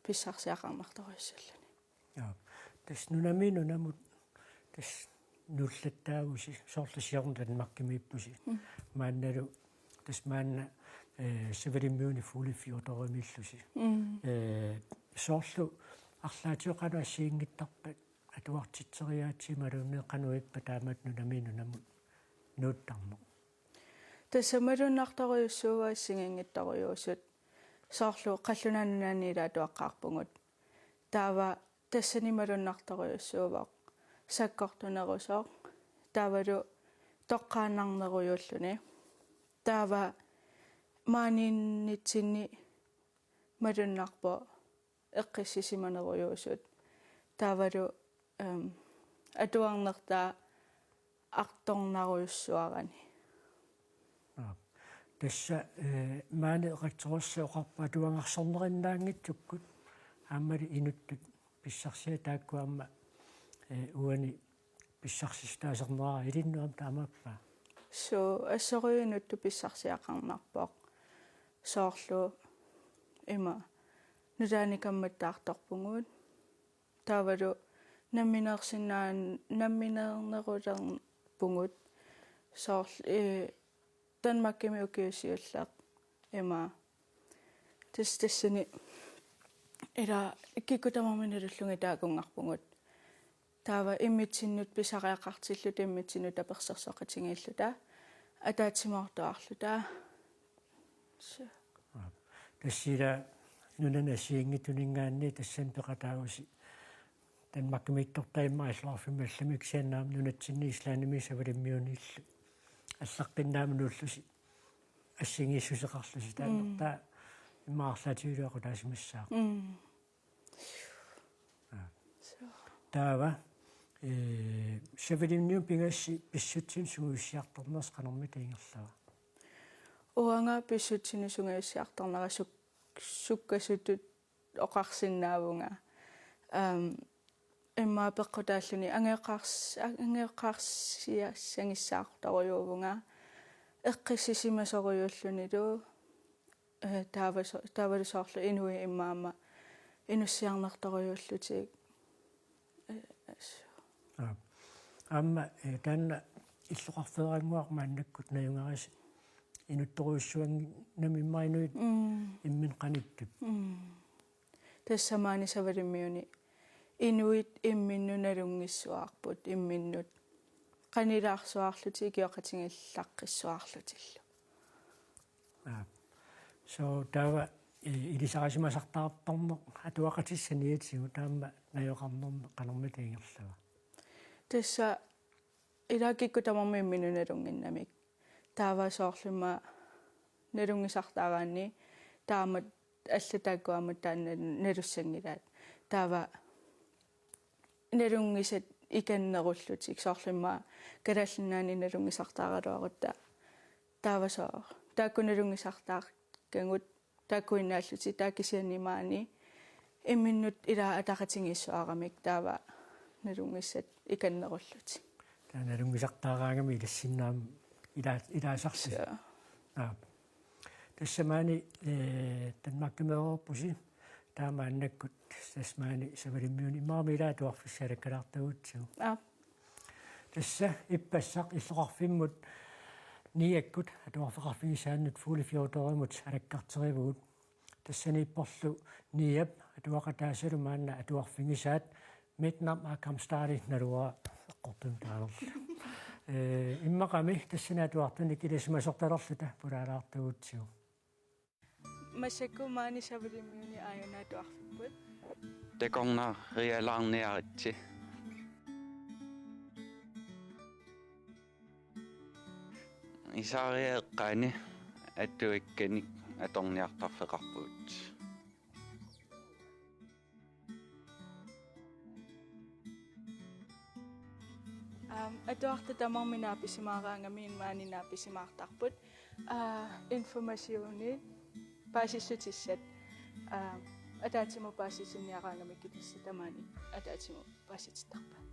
pissarsiaqarnartorujussuulluni. Aa. Tassa nunamiit nunamut tassa nuullattaavusi, soorlu siorna Danmarkimiippusi. Mm. Maannalu tassa maanna eh, Savalimmiuni Fuglefjordimiillusi. Mm. Eh, soorlu arlaatigut qanoq assigiinngittarpat atuartitseriaatsit imaluunniit qanoq ippa taamatut nunamiit nunamut nuuttarneq? Tassa malunnartorujussuuvoq assigiinngitsorujussuusut. Soorlu qallunaat nunaanni ilaat atuaqqaarpugut. Taava tassani malunnartorujussuuvoq sakkortunerusoq, taavalu toqqaannarnerujuulluni. Taava maaniinnitsinni malunnarpoq eqqissisimanerujuusut. Taavalu, ehm, atuarnertaa artornarujussuarani. Aa. Tassa eh, maani rektorissaq oqarpoq atuagarsornerinnaanngitsukkut aammali inuttut pissarsiat taakku aamma eh, uani pissarsissutaasarnerat ilinnut aamma taamaappaa? Suu, assorujuk inuttut pissarsiaqarnarpoq. Soorlu ima nutaanik kammattaartorpugut. Taavalu nammineersinnaan-, nammineernerulerpugut. Soorlu eh, Danmarkimi ukiut siulleq ima. Tassa tassani ila kikkut tamarmik nalullugit taakunngarpugut. Taava imminnut pisariaqartilluta, imminnut tapersersoqatigiilluta, ataatsimoortuarluta. Su- Tassa ila nunani assigiinngitsuninngaanniit tassani peqataavusi. Danmarkimiittortai immaqa illoqarfimmi allamik, kisianni aamma nunatsinni Islandimi Savalimmiuniillu allaqqinnaamut nuullusi assigiissuseqarlusi, taanna Mm. taa immaqa arlaatigut aqutaasimassaaq. Mm. Aa. Suu. Taava eh, Savalimmiuni pingasut pissutsimik sungiussiartornersi qanormita ingerlava? uanga pissutsinik sungiussiartarnera suk-, sukkasutut oqarsinnaavunga. Aam, immaqa peqqutaalluni angajoqqaars-, angajoqqaarsiassagissaartorujuuvunga. Eqqissisimasorujuullunilu, eh, taava so-, taavalu soorlu inuit immaqa aamma inussiarnartorujuullutik. Eh, ass. Aap. Aamma, eh, taanna illoqarfeerannguaq maannakkut najugarisi inuttorujussuanngimmat inuit Mm. imminnut qanittut. Mm. Tassa maani Savalimmiuni inuit imminnut nalunngissavarput, imminnut qanilaarsuarlutik ikioqatigiillaqqissaarlutillu. Aap. So taava, eh, ilisarisimasartartorneq atuaqatissaniatigut taama najoqarnermi qanormita ingerlava? Tassa ilaa kikkut tamarmik imminnut nalunnginnamik. Taava soorlu immaqa nalunngisartaaraanni taama allat taakku aamma taanna nalussanngilaat. Taava nalunngisat ikannerullutik, soorlu immaqa Kalaallit Nunaanni nalunngisartaaraluarutta. Taava soo, taakku nalunngisartaakkagut, taakkuinnaallutik, taava kisianni maani imminnut ilaa ataqatigiissuaramik taava nalunngisat ikannerullutik. Taava nalunngisartaaraangami ilassinnaam-, ila-, ilaasarsi. Soo. Aap. Tassa maani, eh, Danmarkimiivoq pusi. Taava maannakkut tassa maani Savalimmiuni immaqa ilaa atuarfissat alakkalaartagutsigu. Aap. Tassa ippassaq illoqarfimmut Niakkut atuarfeqarfigisaannut Fuglefjordurimut alakkarterivugut. Tassaniipporlu Niap atuaqataasalu maanna atuarfigisaat Mit navn er Kamstari naluara eqqortumik taanerlu. Eh, immaqami tassani atuartunik ilisimasortalerluta pulaalaartagutsigu. Massakkut maani Savalimmiuni aajuna atuarfipput. Takornarialaarniaritsi. Isaria eqqaani atuakkanik atorniartarfeqarpugut. Aam, atuartut tamarmik naapisimaaraangamik maani naapisimaartarput. Aa, informationi paasissutissat. Aa, ataatsimut paasitinniaraangamikku tassa tamaani ataatsimut paasitittarpaat.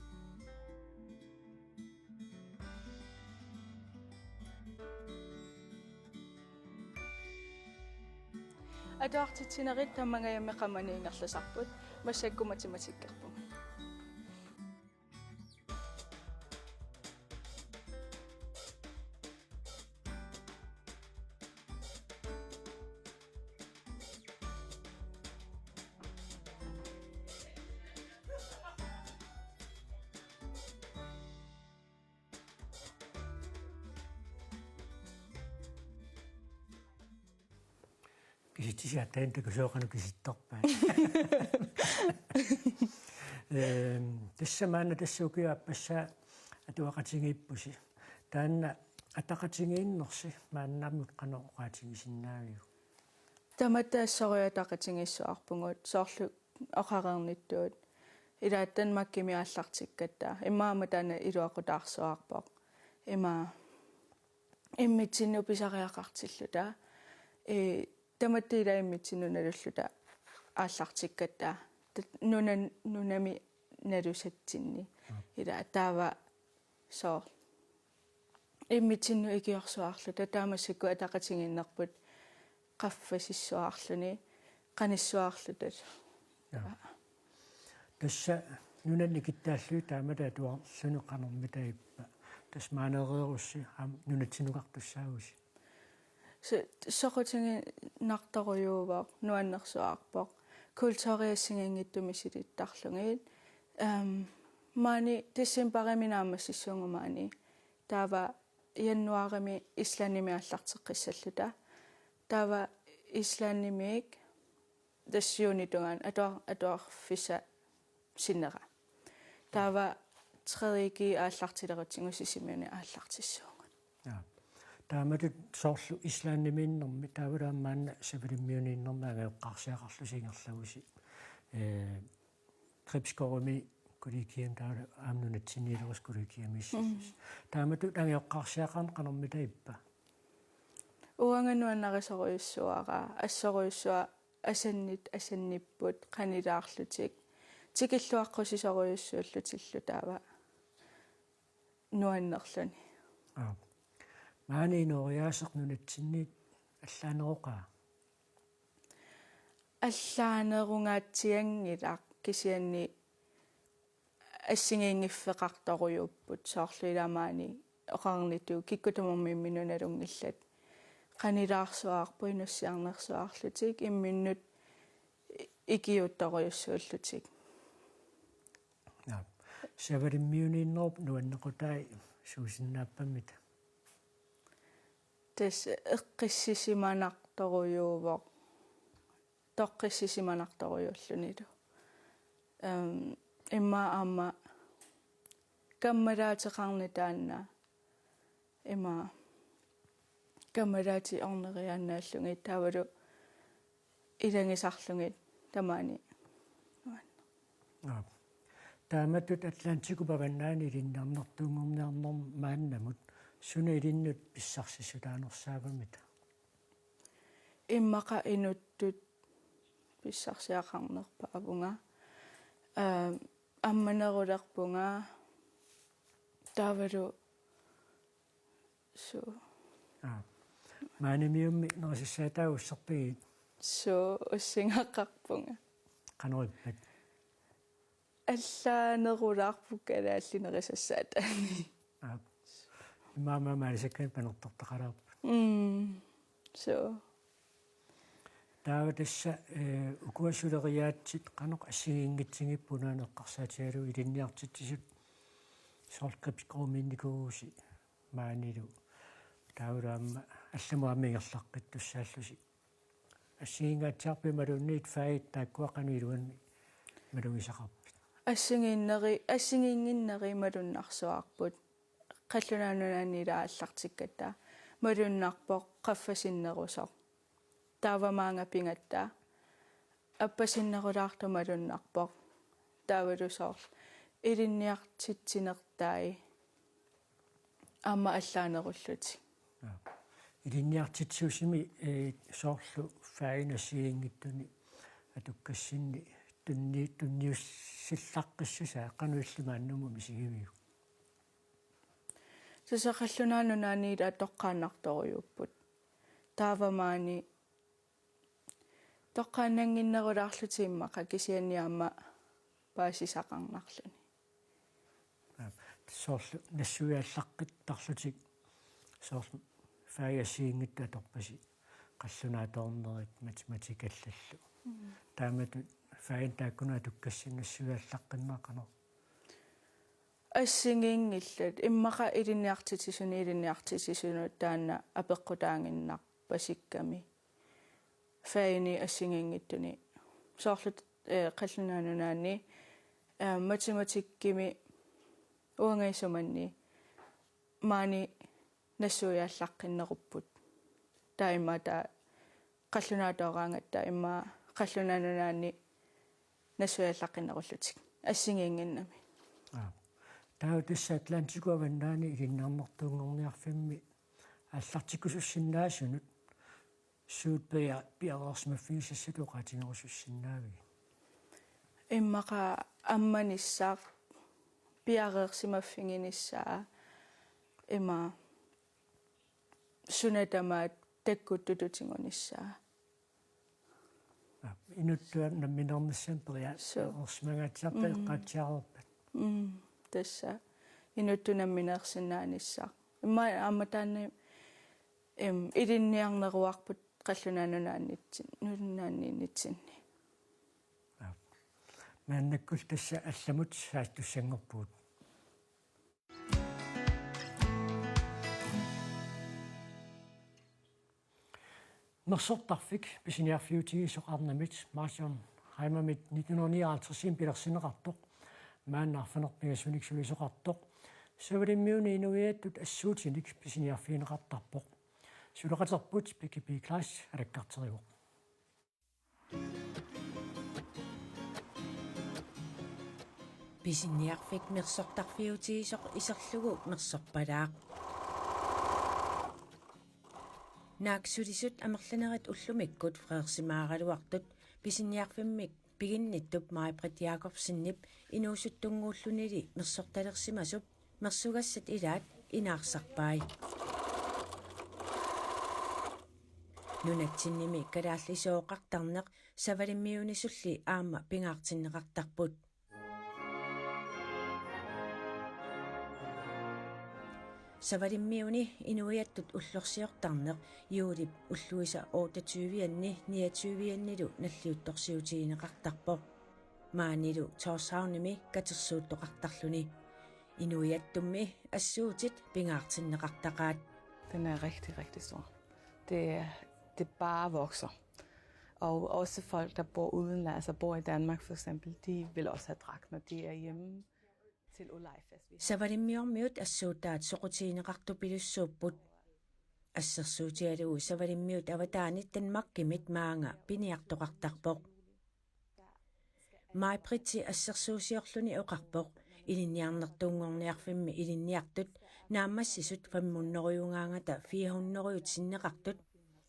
Atuartitsinerit tamangajammik qamani ingerlasarput, massakkut matematikkerpunga. Kisitsisiaq taanna takusooqanu kisittarpaat. Ehm, tassa maanna tassa ukiup aappassaa atuaqatigiippusi. Taanna ataqatigiinnersi maannamut qanoq oqaatigisinnaaviuk? Tamatta assorujuk ataqatigiissuarpugut, soorlu oqareernittut. Ilaa Danmarkimi aallartikkatta. Immaqa aamma taanna iluaqutaarsuarpoq. Ima immitsinnut pisariaqartilluta. Ee, tamatta ilaa immitsinnut nalulluta aallartikkatta. Tat-, nunan-, nunami nalusatsinni. Mm. Ilaa taava soo. Immitsinnut ikiorsuarluta, taava massakkut ataqatigiinnerput qaffasissuarluni, qanissuarluta. Ja. Tassa nunani ikittaallugit taamatut atuarluni qanormita ippa? Tassa maaneereerussi aamma nunatsinnukartussaavusi. Se-, soqutiginartorujuuvoq, nuannersuarpoq. Kulturi assigiinngitsut misilittarlugit. Ehm, maani decembarimi naammassissuugut maani. Taava januaarimi Islandimi aallarteqqissalluta. Taava Islandimiit tassa juunip tungaanut atua-, atuarfissaq sinnera. Taava tredje G aallartilerutsigu Sisimiuni aallartissuugut. Ja. Taamatut soorlu Islandimiinnermi taavalu aamma maanna Savalimmiuniinnermi angajoqqaarsiaqarlusi ingerlavusi. Ee, Gribskov kollegium taavalu aamma nunatsinniilerusi kollegiamiissaasi. Mm. Taamatut angajoqqaarsiaqarneq qanormita ippa? Uanga nuannarisorujussuara, assorujussuaq asannit asannipput qanilaarlutik. Tikilluaqqusisorujussuullutillu taava nuannerluni. Aap. Maani inooriaaseq nunatsinni allaaneroqaa? Allaanerungaatsianngilaq, kisianni assigiinngiffeqartorujuupput, soorlu ilaa maani oqarnittut kikkut tamarmik imminnut nalunngillat. Qanilaarsuarput inussiarnersuarlutik imminnut ikiuuttorujussuullutik. Aap. Savalimmiuniinnerup nuannequtai suusinnaappammita? Tassa eqqissisimanartorujuuvoq. Toqqissisimanartorujuullunilu. Em, immaqa aamma kammalaateqarneq taanna. Immaqa kammalaatit orneriaannaallugit taavalu ilagisarlugit tamaani. Aap. Taamatut Atlantikup avannaani ilinniarnertuunngorniarnermi maannamut suna ilinnut pissarsissutaanersaavamita? Immaqa inuttut pissarsiaqarnerpaavunga. Aam, ammanerulerpunga. Taavalu suu. Aap. Maanimiummi nerisassaataat usserpigit? Suu, ussingaqarpunga. Qanoq ippat? Allaanerulaarpoq kalaallit nerisassaataanni. Aap. Immaqa maalisakkanik panertortaqalaarput. Mm. Suu. Taava tassa, eh, ukua suleriaatsit qanoq assigiinngitsuupput una eqqarsaatigalugu ilinniartitsisut, soorlu Capricorninnikuuvusi maanilu. Taavalu aamma allamut aamma ingerlaqqittussaallusi. Assigiinngaatsiarpit imaluunniit fagit taakkua qanoq iluanni malugisaqarpit? Assigiinneri-, assigiinnginneri malunnarsuarput. Qallunaat Nunaanni ilaa aallartikkatta malunnarpoq qaffasinnerusoq. Taava maanga pigatta appasinnerulaartoq malunnarpoq. Taavalu soorlu ilinniartitsinertai aamma allaanerullutik. Aap. Ilinniartitsisumi, eh, soorlu faginik assigiinngitsuni atukkassinni tunni-, tunniussillaqqissusaa qanoq illit maannamut misigiviuk? Tassa Qallunaat Nunaanni ilaa toqqaannartorujuupput. Taava maani toqqaannannginnerulaarlutik immaqa kisianni aamma paasisaqarnarluni. Aap, soorlu nassuiaallaqqittarlutik, soorlu fagit assigiinngitsut atorpasi, qallunaatoornerit, matematikallallu. Mm. Taamatut faginik taakkununnga atukkassinni nassuiaallaqqinneq qanoq? Assigiinngillat, immaqa ilinniartitsisuni ilinniartitsisunut taanna apeqqutaaginnarpasikkami. Faginik assigiinngitsuni. Soorlu, eh, Qallunaat Nunaanni, eh, matematikkimi uanga isumanni maani nassuiaallaqqinnerupput. Taava immaqa taava qallunaatooraangatta immaqa Qallunaat Nunaanni nassuiaallaqqinnerullutik assigiinnginnami. Aap. Taava tassa Atlantikup avannaani ilinniarnertuunngorniarfimmi aallartikkusussinnaasunut suut pia-, piareersimaffigisassatut oqaatigerusussinnaavigit? Immaqa ammanissaq, piareersimaffiginissaa, ima suna tamaat takkuttutut tigunissaa. Aap, inuttut nammineernissamut peria-, suu, piareersimangaatsiarpat, mm, eqqaatsiareerpat. Mm, tassa. Inuttut nammineersinnaanissaq. Immaqa aamma taanna, em, ilinniarneruarput Qallunaat Nunaannitsin-, Nunaanniinnitsinni. Aap. Maannakkullu tassa allamut saassussanngorpugut. Mersortarfik pisiniarfiutigisoq arnamit Marshall Heimermit nitten hundrede nioghalvtredsimi pilersinneqartoq, maanna arfineq-pingasunik sulisoqartoq, Savalimmiuni inuiattut assuutinik pisiniarfigineqartarpoq. Suleqaterput Peggy B. Klass alakkarterivoq. Pisiniarfik mersortarfiutigisoq iserlugu mersorpalaaq. Naak sulisut amerlanerit ullumikkut Frederikseq-maaraluartut pisiniarfimmik piginnittup Maj-Britt Jakobsenip inuusuttunnguullunili mersortalersimasup mersugassat ilaat inaarsarpai. Nunatsinnimi kalaallisooqartarneq Savalimmiunisulli aamma pingaartinneqartarput. Savalimmiuni inuiattut ullorsiortarneq juulip ulluisa otteogtyve-anni niogtyve-annilu nalliuttorsiutigineqartarpoq. Maanilu Tórshavnimi katersuuttoqartarluni. Inuiattummi assuutit pingaartinneqartaqaat. Den er rigtig, rigtig stor. Det, det bare vokser. Og også folk, der bor udenlands, altså bor i Danmark for eksempel, de vil også have dragt, når de er hjemme til Olajfest. Vi har Savalimmiormiut assuutaat soqutigineqartupilussuupput. Assersuutigalugu Savalimmiut avataani Danmarkimit maanga piniartoqartarpoq. Maj-Britti assersuusiorluni oqarpoq ilinniarnertuunngorniarfimmi ilinniartut naammassisut femhundredengaangata firehundredet sinneqartut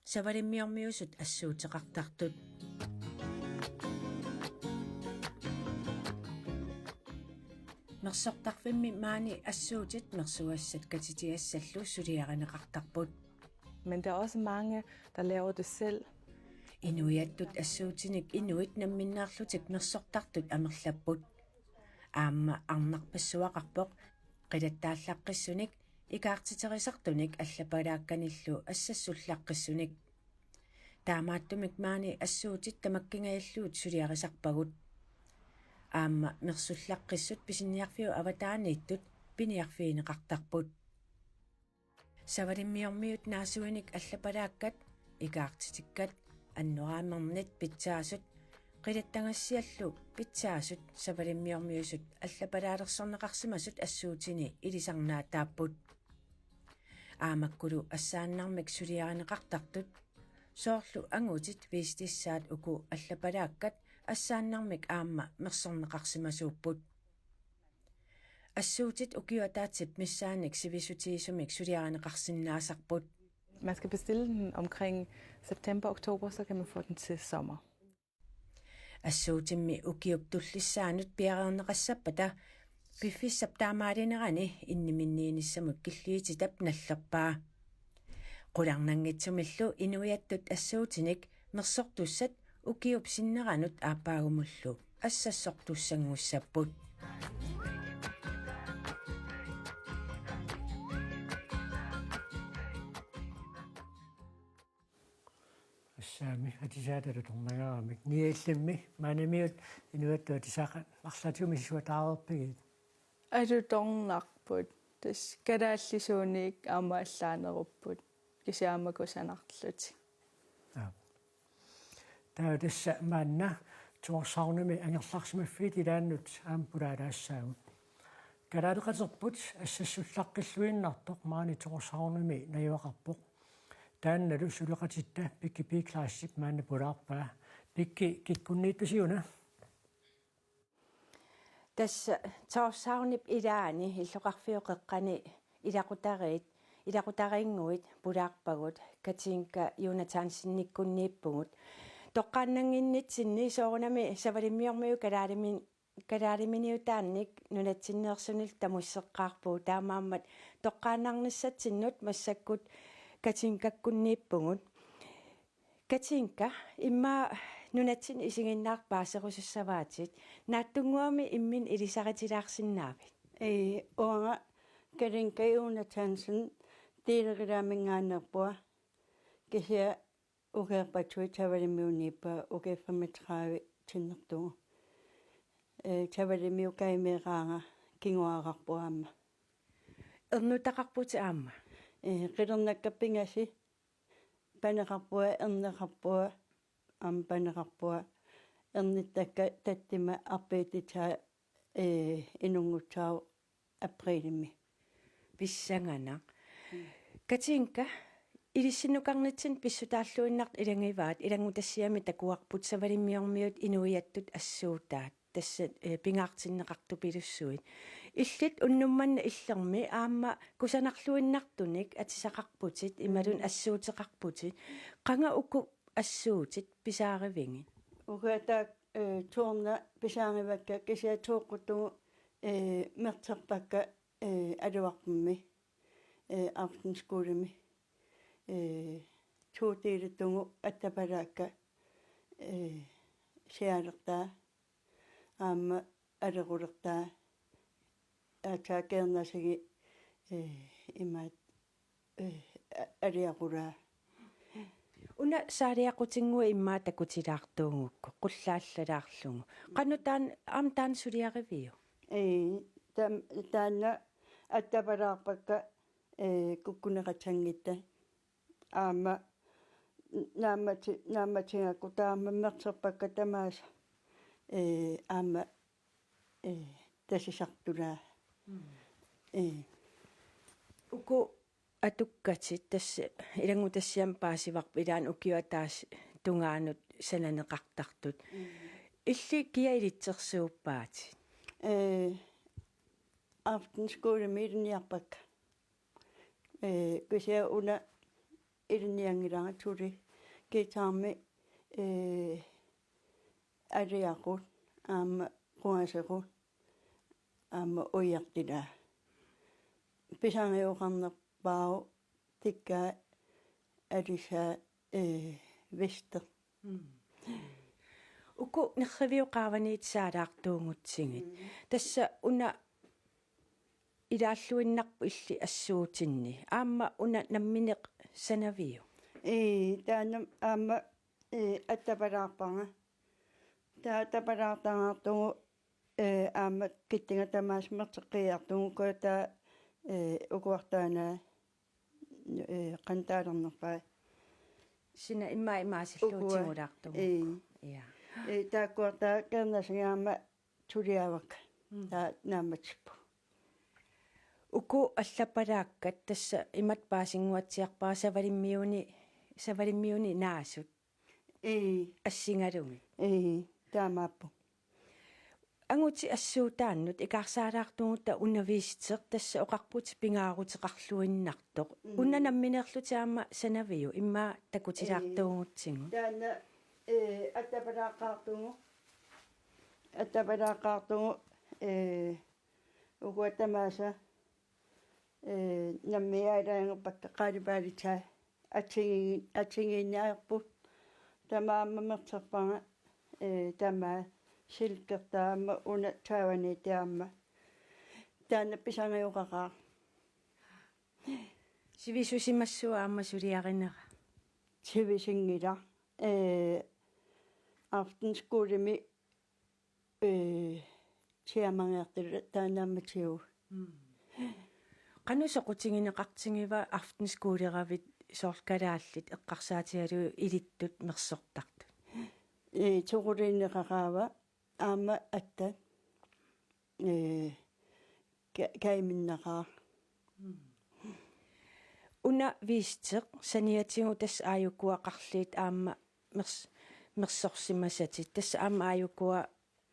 Savalimmiormiusut assuuteqartartut. Mersortarfimmi maani assuutit mersugassat katitigassallu suliarineqartarput. Men der er også mange, der laver det selv. Inuiattut assuutinik inuit namminneerlutik mersortartut amerlapput. Aamma arnarpassuaqarpoq qilattaallaqqissunik, ikaartiterisartunik allapalaakkanillu assassullaqqissunik. Taamaattumik maani assuutit tamakkingajallutik suliarisarpagut. Aamma mersullaqqissut pisiniarfiup avataaniittut piniarfigineqartarput. Savalimmiormiut naasuinik allapalaakkat, ikaartitikkat, annoraamernit pitsaasut, qilattagassiallu pitsaasut Savalimmiormiusut allapalaalersorneqarsimasut assuutini ilisarnaataapput. Aamakkulu assaannarmik suliarineqartartut, soorlu angutit viistissaat uku allapalaakkat assaannarmik aamma mersorneqarsimasuupput. Assuutit ukiup ataatsip missaannik sivisutigisumik suliarineqarsinnaasarput. Man skal bestille den omkring september-oktober, så kan man få den til sommer. Assuutimmi ukiup tullissaanut piareerneqassappata piffissap taamaalinerani inniminniinissamut killiititap nallerpaa. Qularnanngitsumillu inuiattut assuutinik mersortussat ukiup sinneranut aappaagumullu assassortussanngussapput. Assaami atisaat alutornagaaramik. Niallimmi maanimiut inuiattut atisaat arlaatigut misissuataareerpigit? Alutornarput. Tassa kalaallisuunik aamma allaanerupput. Kisianni aamma kusanarlutik. Aap. Taava tassa maanna Tórshavnimi angerlarsimaffiit ilaannut aamma pulaalaassaagut. Kalaaleqaterput assassullaqqilluinnartoq maani Tórshavnimi najugaqarpoq. Taannalu suleqatitta Pikki B-klassip maanna pulaarpaa. Pikki, kikkunniippisiguna? Tassa Tórshavnip ilaani illoqarfiup qeqqani ilaqutariit, ilaqutariinnguit pulaarpagut, Katinka Jonathansenikkunniippugut. Toqqaannannginnitsinni soorunami Savalimmiormiut kalaalimin-, kalaaliminiutaannik nunatsinneersunillu tamusseqqaarpugut, taamaammat toqqaannarnissatsinnut massakkut Katinkakkunniippugut. Katinka, immaqa nunatsinni isiginnaartut paaserusussavaatit, naatsunnguamik imminut ilisaritilaarsinnaavit? Ee, uanga Katinka Jonathansen Tiilerilaaminngaanneerpunga, kisianni ukiorpassuit Savalimmiunniippunga, ukiut femogtredive-tinnertunga. Ee, Savalimmiut kaimeeraanga kinguaaqarpunga aamma. Ernutaqarputit aamma? Ee, qilernakkat pingasut paneqarpunga, erneqarpunga, aamma paneqarpunga, ernittakkat tatsima arpiititsaa, ee, inunngussaavoq aprilimi. Pissanganaq. Katinka, ilissinnukarnitsinni pissutaalluinnartut ilagivaat, ilanngutassiami takuarput Savalimmiormiut inuiattut assuutaat. tassa, eh, pingaartinneqartupilussuit. Illit unnuk manna illermi aamma kusanarluinnartunik atisaqarputit, imaluunniit Mm. assuuteqarputit. Qanga uku assuutit pisaarivigit? Uku taakku, eh, toorna pisaarivakka kisianni tooqquttugut, eh, merterpakka, eh, aluarpummi, eh, aftenskolemi. Eh, todelettugut attapalaakka, eh, sialertaa aamma alerulertaa aatsaat Keernasigit, eh, imaat, eh, a-, aliaqulaa. Una saaliaqutinnguit immaqa takutilaartuugukku, qullaallalaarlugu. Qanoq taanna, aamma taanna suliariviuk? Ee, tam-, taanna attapalaarpakka, ee, kukkuneqatanngitsoq. Aamma naammati-, naammatigakku taama merterpakka tamaasa, ee, aamma, ee, tasisartulaa. Mm. Ee. Uku atukkatit tassa ilanngutassiami paasivarput ilaanni ukiup ataaseq tungaanut sananeqartartut. Mm. Illit kia ilitsersuuppaatit? Ee, aftenskolemi ilinniarpakka. Ee, kisianni una ilinnianngilara suli guitarimi, ee, aliaqut, aamma qungasequt, aamma uiartilaa. Pisariuqarnerpaavoq tikkaa alisaa, ee, veste. Mm. Uku nerriviup qaavaniit saalaartuugutsigit. Mm. Tassa una ilaalluinnarpoq illit assuutinni. Aamma una nammineq sanaviuk? Ee, taanna aamma, ee, attapalaarpara. Taava attapalaartaraartugut, ee, aamma kittiga tamaasa merteqqiiartugut, uku taava, ee, ukuartaanaa, ee, qantaalernerpai. Sina immaqa imaasillugu Ukua. Tigulaartugut. Ee. Ja. Ee, taakkua taava Keernasigit aamma suliavakka. Mm. Taava naammatippugut. Uku allapalaakkat tassa imatut paasinnguatsiarpara Savalimmiuni, Savalimmiuni naasut. Ee. Assigalugit. Ee, taamaappoq. Angutit assuutaannut ikaarsaalaartugutta una Viisteq tassa oqarputit pingaaruteqarluinnartoq. Mm. Una nammineerlutit aamma sanaviuk, immaqa takutilaartuugutsigu? Ee, taanna, ee, attapalaaqqaartugut. Attapalaaqqaartugut, ee, ukua tamaasa, ee, nammineq aalajangerpakka qalipaalitai. Atsigi-, atsigiinniarput. Tamanna aamma merterpara, ee, tamaat silkertaa aamma una taavaniitia aamma. Taanna pisariuqaqaaq. Sivisusimassua aamma suliarinera? Sivisinngilaq. Ee, aftenskolemi, ee, tiamangeertilla taanna aamma tigu. Mm. Qanoq soqutigineqartigiva aftenskoleeravit soorlu kalaallit eqqarsaatigalugit ilittut mersortartut? Ee, soquliinneqaqaava aamma atta, ee, ka-, kaiminnaqaaq. Mm. Una Viisteq saniatigut tassa aajukua qarliit aamma mers-, mersorsimasatit. Tassa aamma aajukua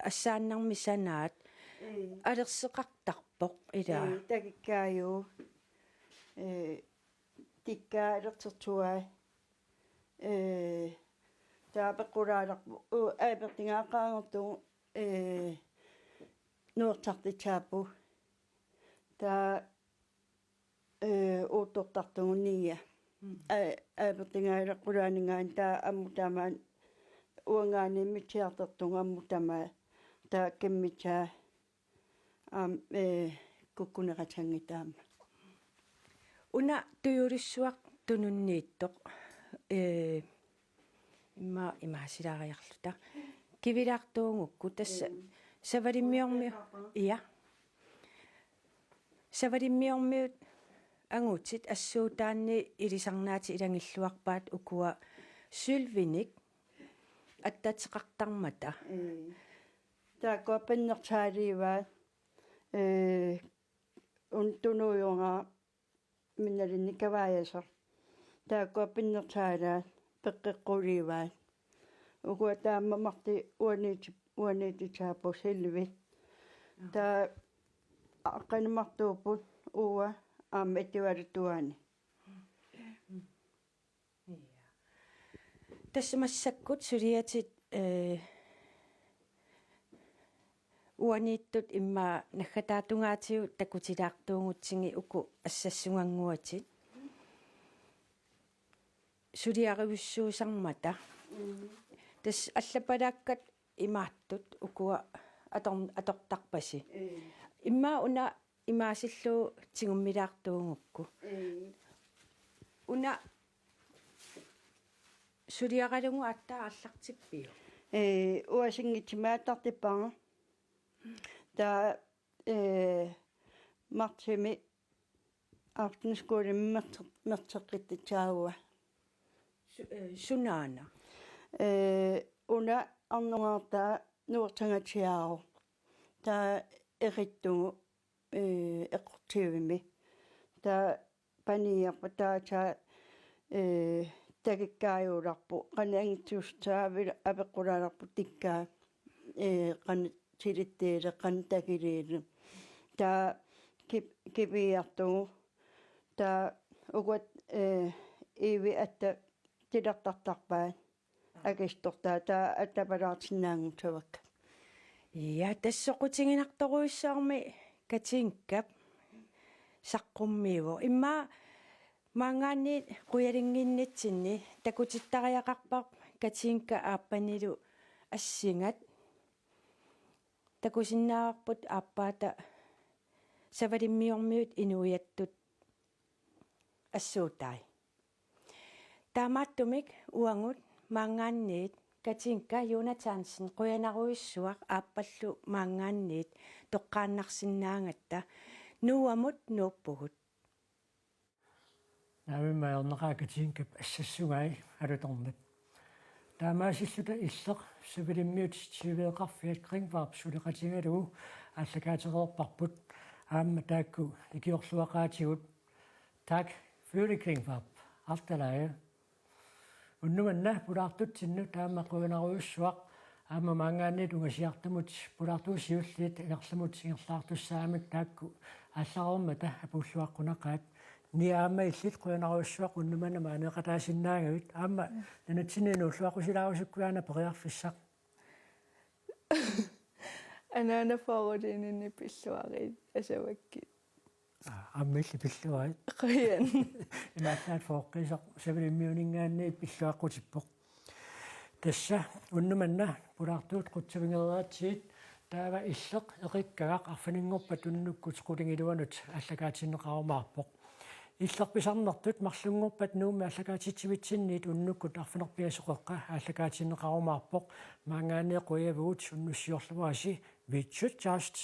assaannarmik sanaat. Ee. Alerseqartarpoq ilaa. Ee, takikkaajuvoq. Ee, tikkaa alersersuai. Ee, taava peqqulaalerpoq. Uu, aapertingaaqaangertugut, ee, nuertartitsaapput. Taava ee, uuttortartugut niia. Mm. Aa, aapertingaaleqqulaaninngaanniit taava ammut tamaat uanngaanniit mitsiartortugut ammut tamaat taava kimmitsaa aamma, ee, kukkuneqatanngitsoq aamma. Una Tujuulussuaq tununniittoq, ee, immaqa imaasilaariarluta. Kivilaartuugukku tassa. Mm. Savalimmiormiut. Uateqarpa? Ja. Savalimmiormiut angutit assuutaanni ilisarnaatit ilagilluarpaat ukua sølvinik attateqartarmata. Ee. Taakkua pinnersaaliivaat, ee, una tunuujunga minnalinnik kavaajasoq. Taakkua pinnersaalaat peqqeqquliivaat. Ukua taama Marti uaniitip-, uaniittusaapput silvit. Taava aqqaneq-martuupput uanga aamma Itualutuaani. Tassa massakkut suliatit, eh, uaniittut immaqa naggataatungaatigut takutilaartuugutsigit uku assassungannguatit. Suliarujussuusarmata. Tassa allapalaakkat imaattut ukua ator-, atortarpasi. Immaqa una imaasillugu tigummilaartuugukku. Una suliaralugu aatsaat aallartippiuk? Ee, uanga sinngitsumiittartippara. Taava, ee, martsimi aftenskolemut merteq-, merteqqittussaavunga. Su-, eh, sunaana? Eh, una arnungaartaa nuertangatsiaaro. Taava eqittugu, eh, eqortiivimmi. Taava paniarpa taava, eh, takikkaajuularpu. Qanoq angisussaavi apeqqulaalerpu tikkaa. Eh, qanoq tilittiili, qanoq takiliili. Taava kip-, kipiiartugu. Taava uku, eh, iivi atta tilertartarpaat. Akissortaa taava attapalaarsinnaanngussaavakka. Ja, tassa soqutiginartorujussuarmi Katinkap saqqummiivoq. Immaqa maanngaanniit qujalinnginnitsinni takutittariaqarparput Katinka aappanilu assingat. Takusinnaavarput aappaata Savalimmiormiut inuiattut assuutai. Taamaattumik uagut maanngaanniit Katinka Jonathansen qujanarujussuaq aappallu maanngaanniit toqqaannarsinnaagatta Noamut nuuppugut. Naamik, ajornaqaaq Katinkap assassungai alutornaq. Taamaasilluta Illeq Savalimmiut tyveqarfiat Kringvarp suleqatigalugu aallakaatereerparput, aamma taakku ikiorluaqaatigut. Tak, Flyvende Kringvarp, artalaaja. Unnuk manna pulaartutsinnut taama qujanarujussuaq, aamma maanngaanniit ungasiartumut pulaartugut siulliit ingerlamut ingerlaartussaammata taakku aallareermata apuulluaqqunaqaat. Ni aamma illit qujanarujussuaq unnuk manna maaniiqataasinnaagavit. Aamma nunatsinni inuulluaqqusilaarusukkuit aana periarfissaq. Anaana fyrreliininni pilluarit asavakkit. Aa, aamma illit pilluarit. Qujan. Imaallaat fyrreqiisoq Savalimmiuninngaanniit pilluaqqutippoq. Tassa unnuk manna pulaartugut qutsavigereeratsigit, taava Illeq eqikkagaq arfininngorpat unnukkut qulingiluanut aallakaatinneqarumaarpoq. Illeq pisarnertut marlunngorpat Nuummi aallakaatitsivitsinniit unnukkut arfineq-pingasut qeqqa aallakaatinneqarumaarpoq. Maanngaanniit qujavugut, unnussiorluarisi. Vitsutsast.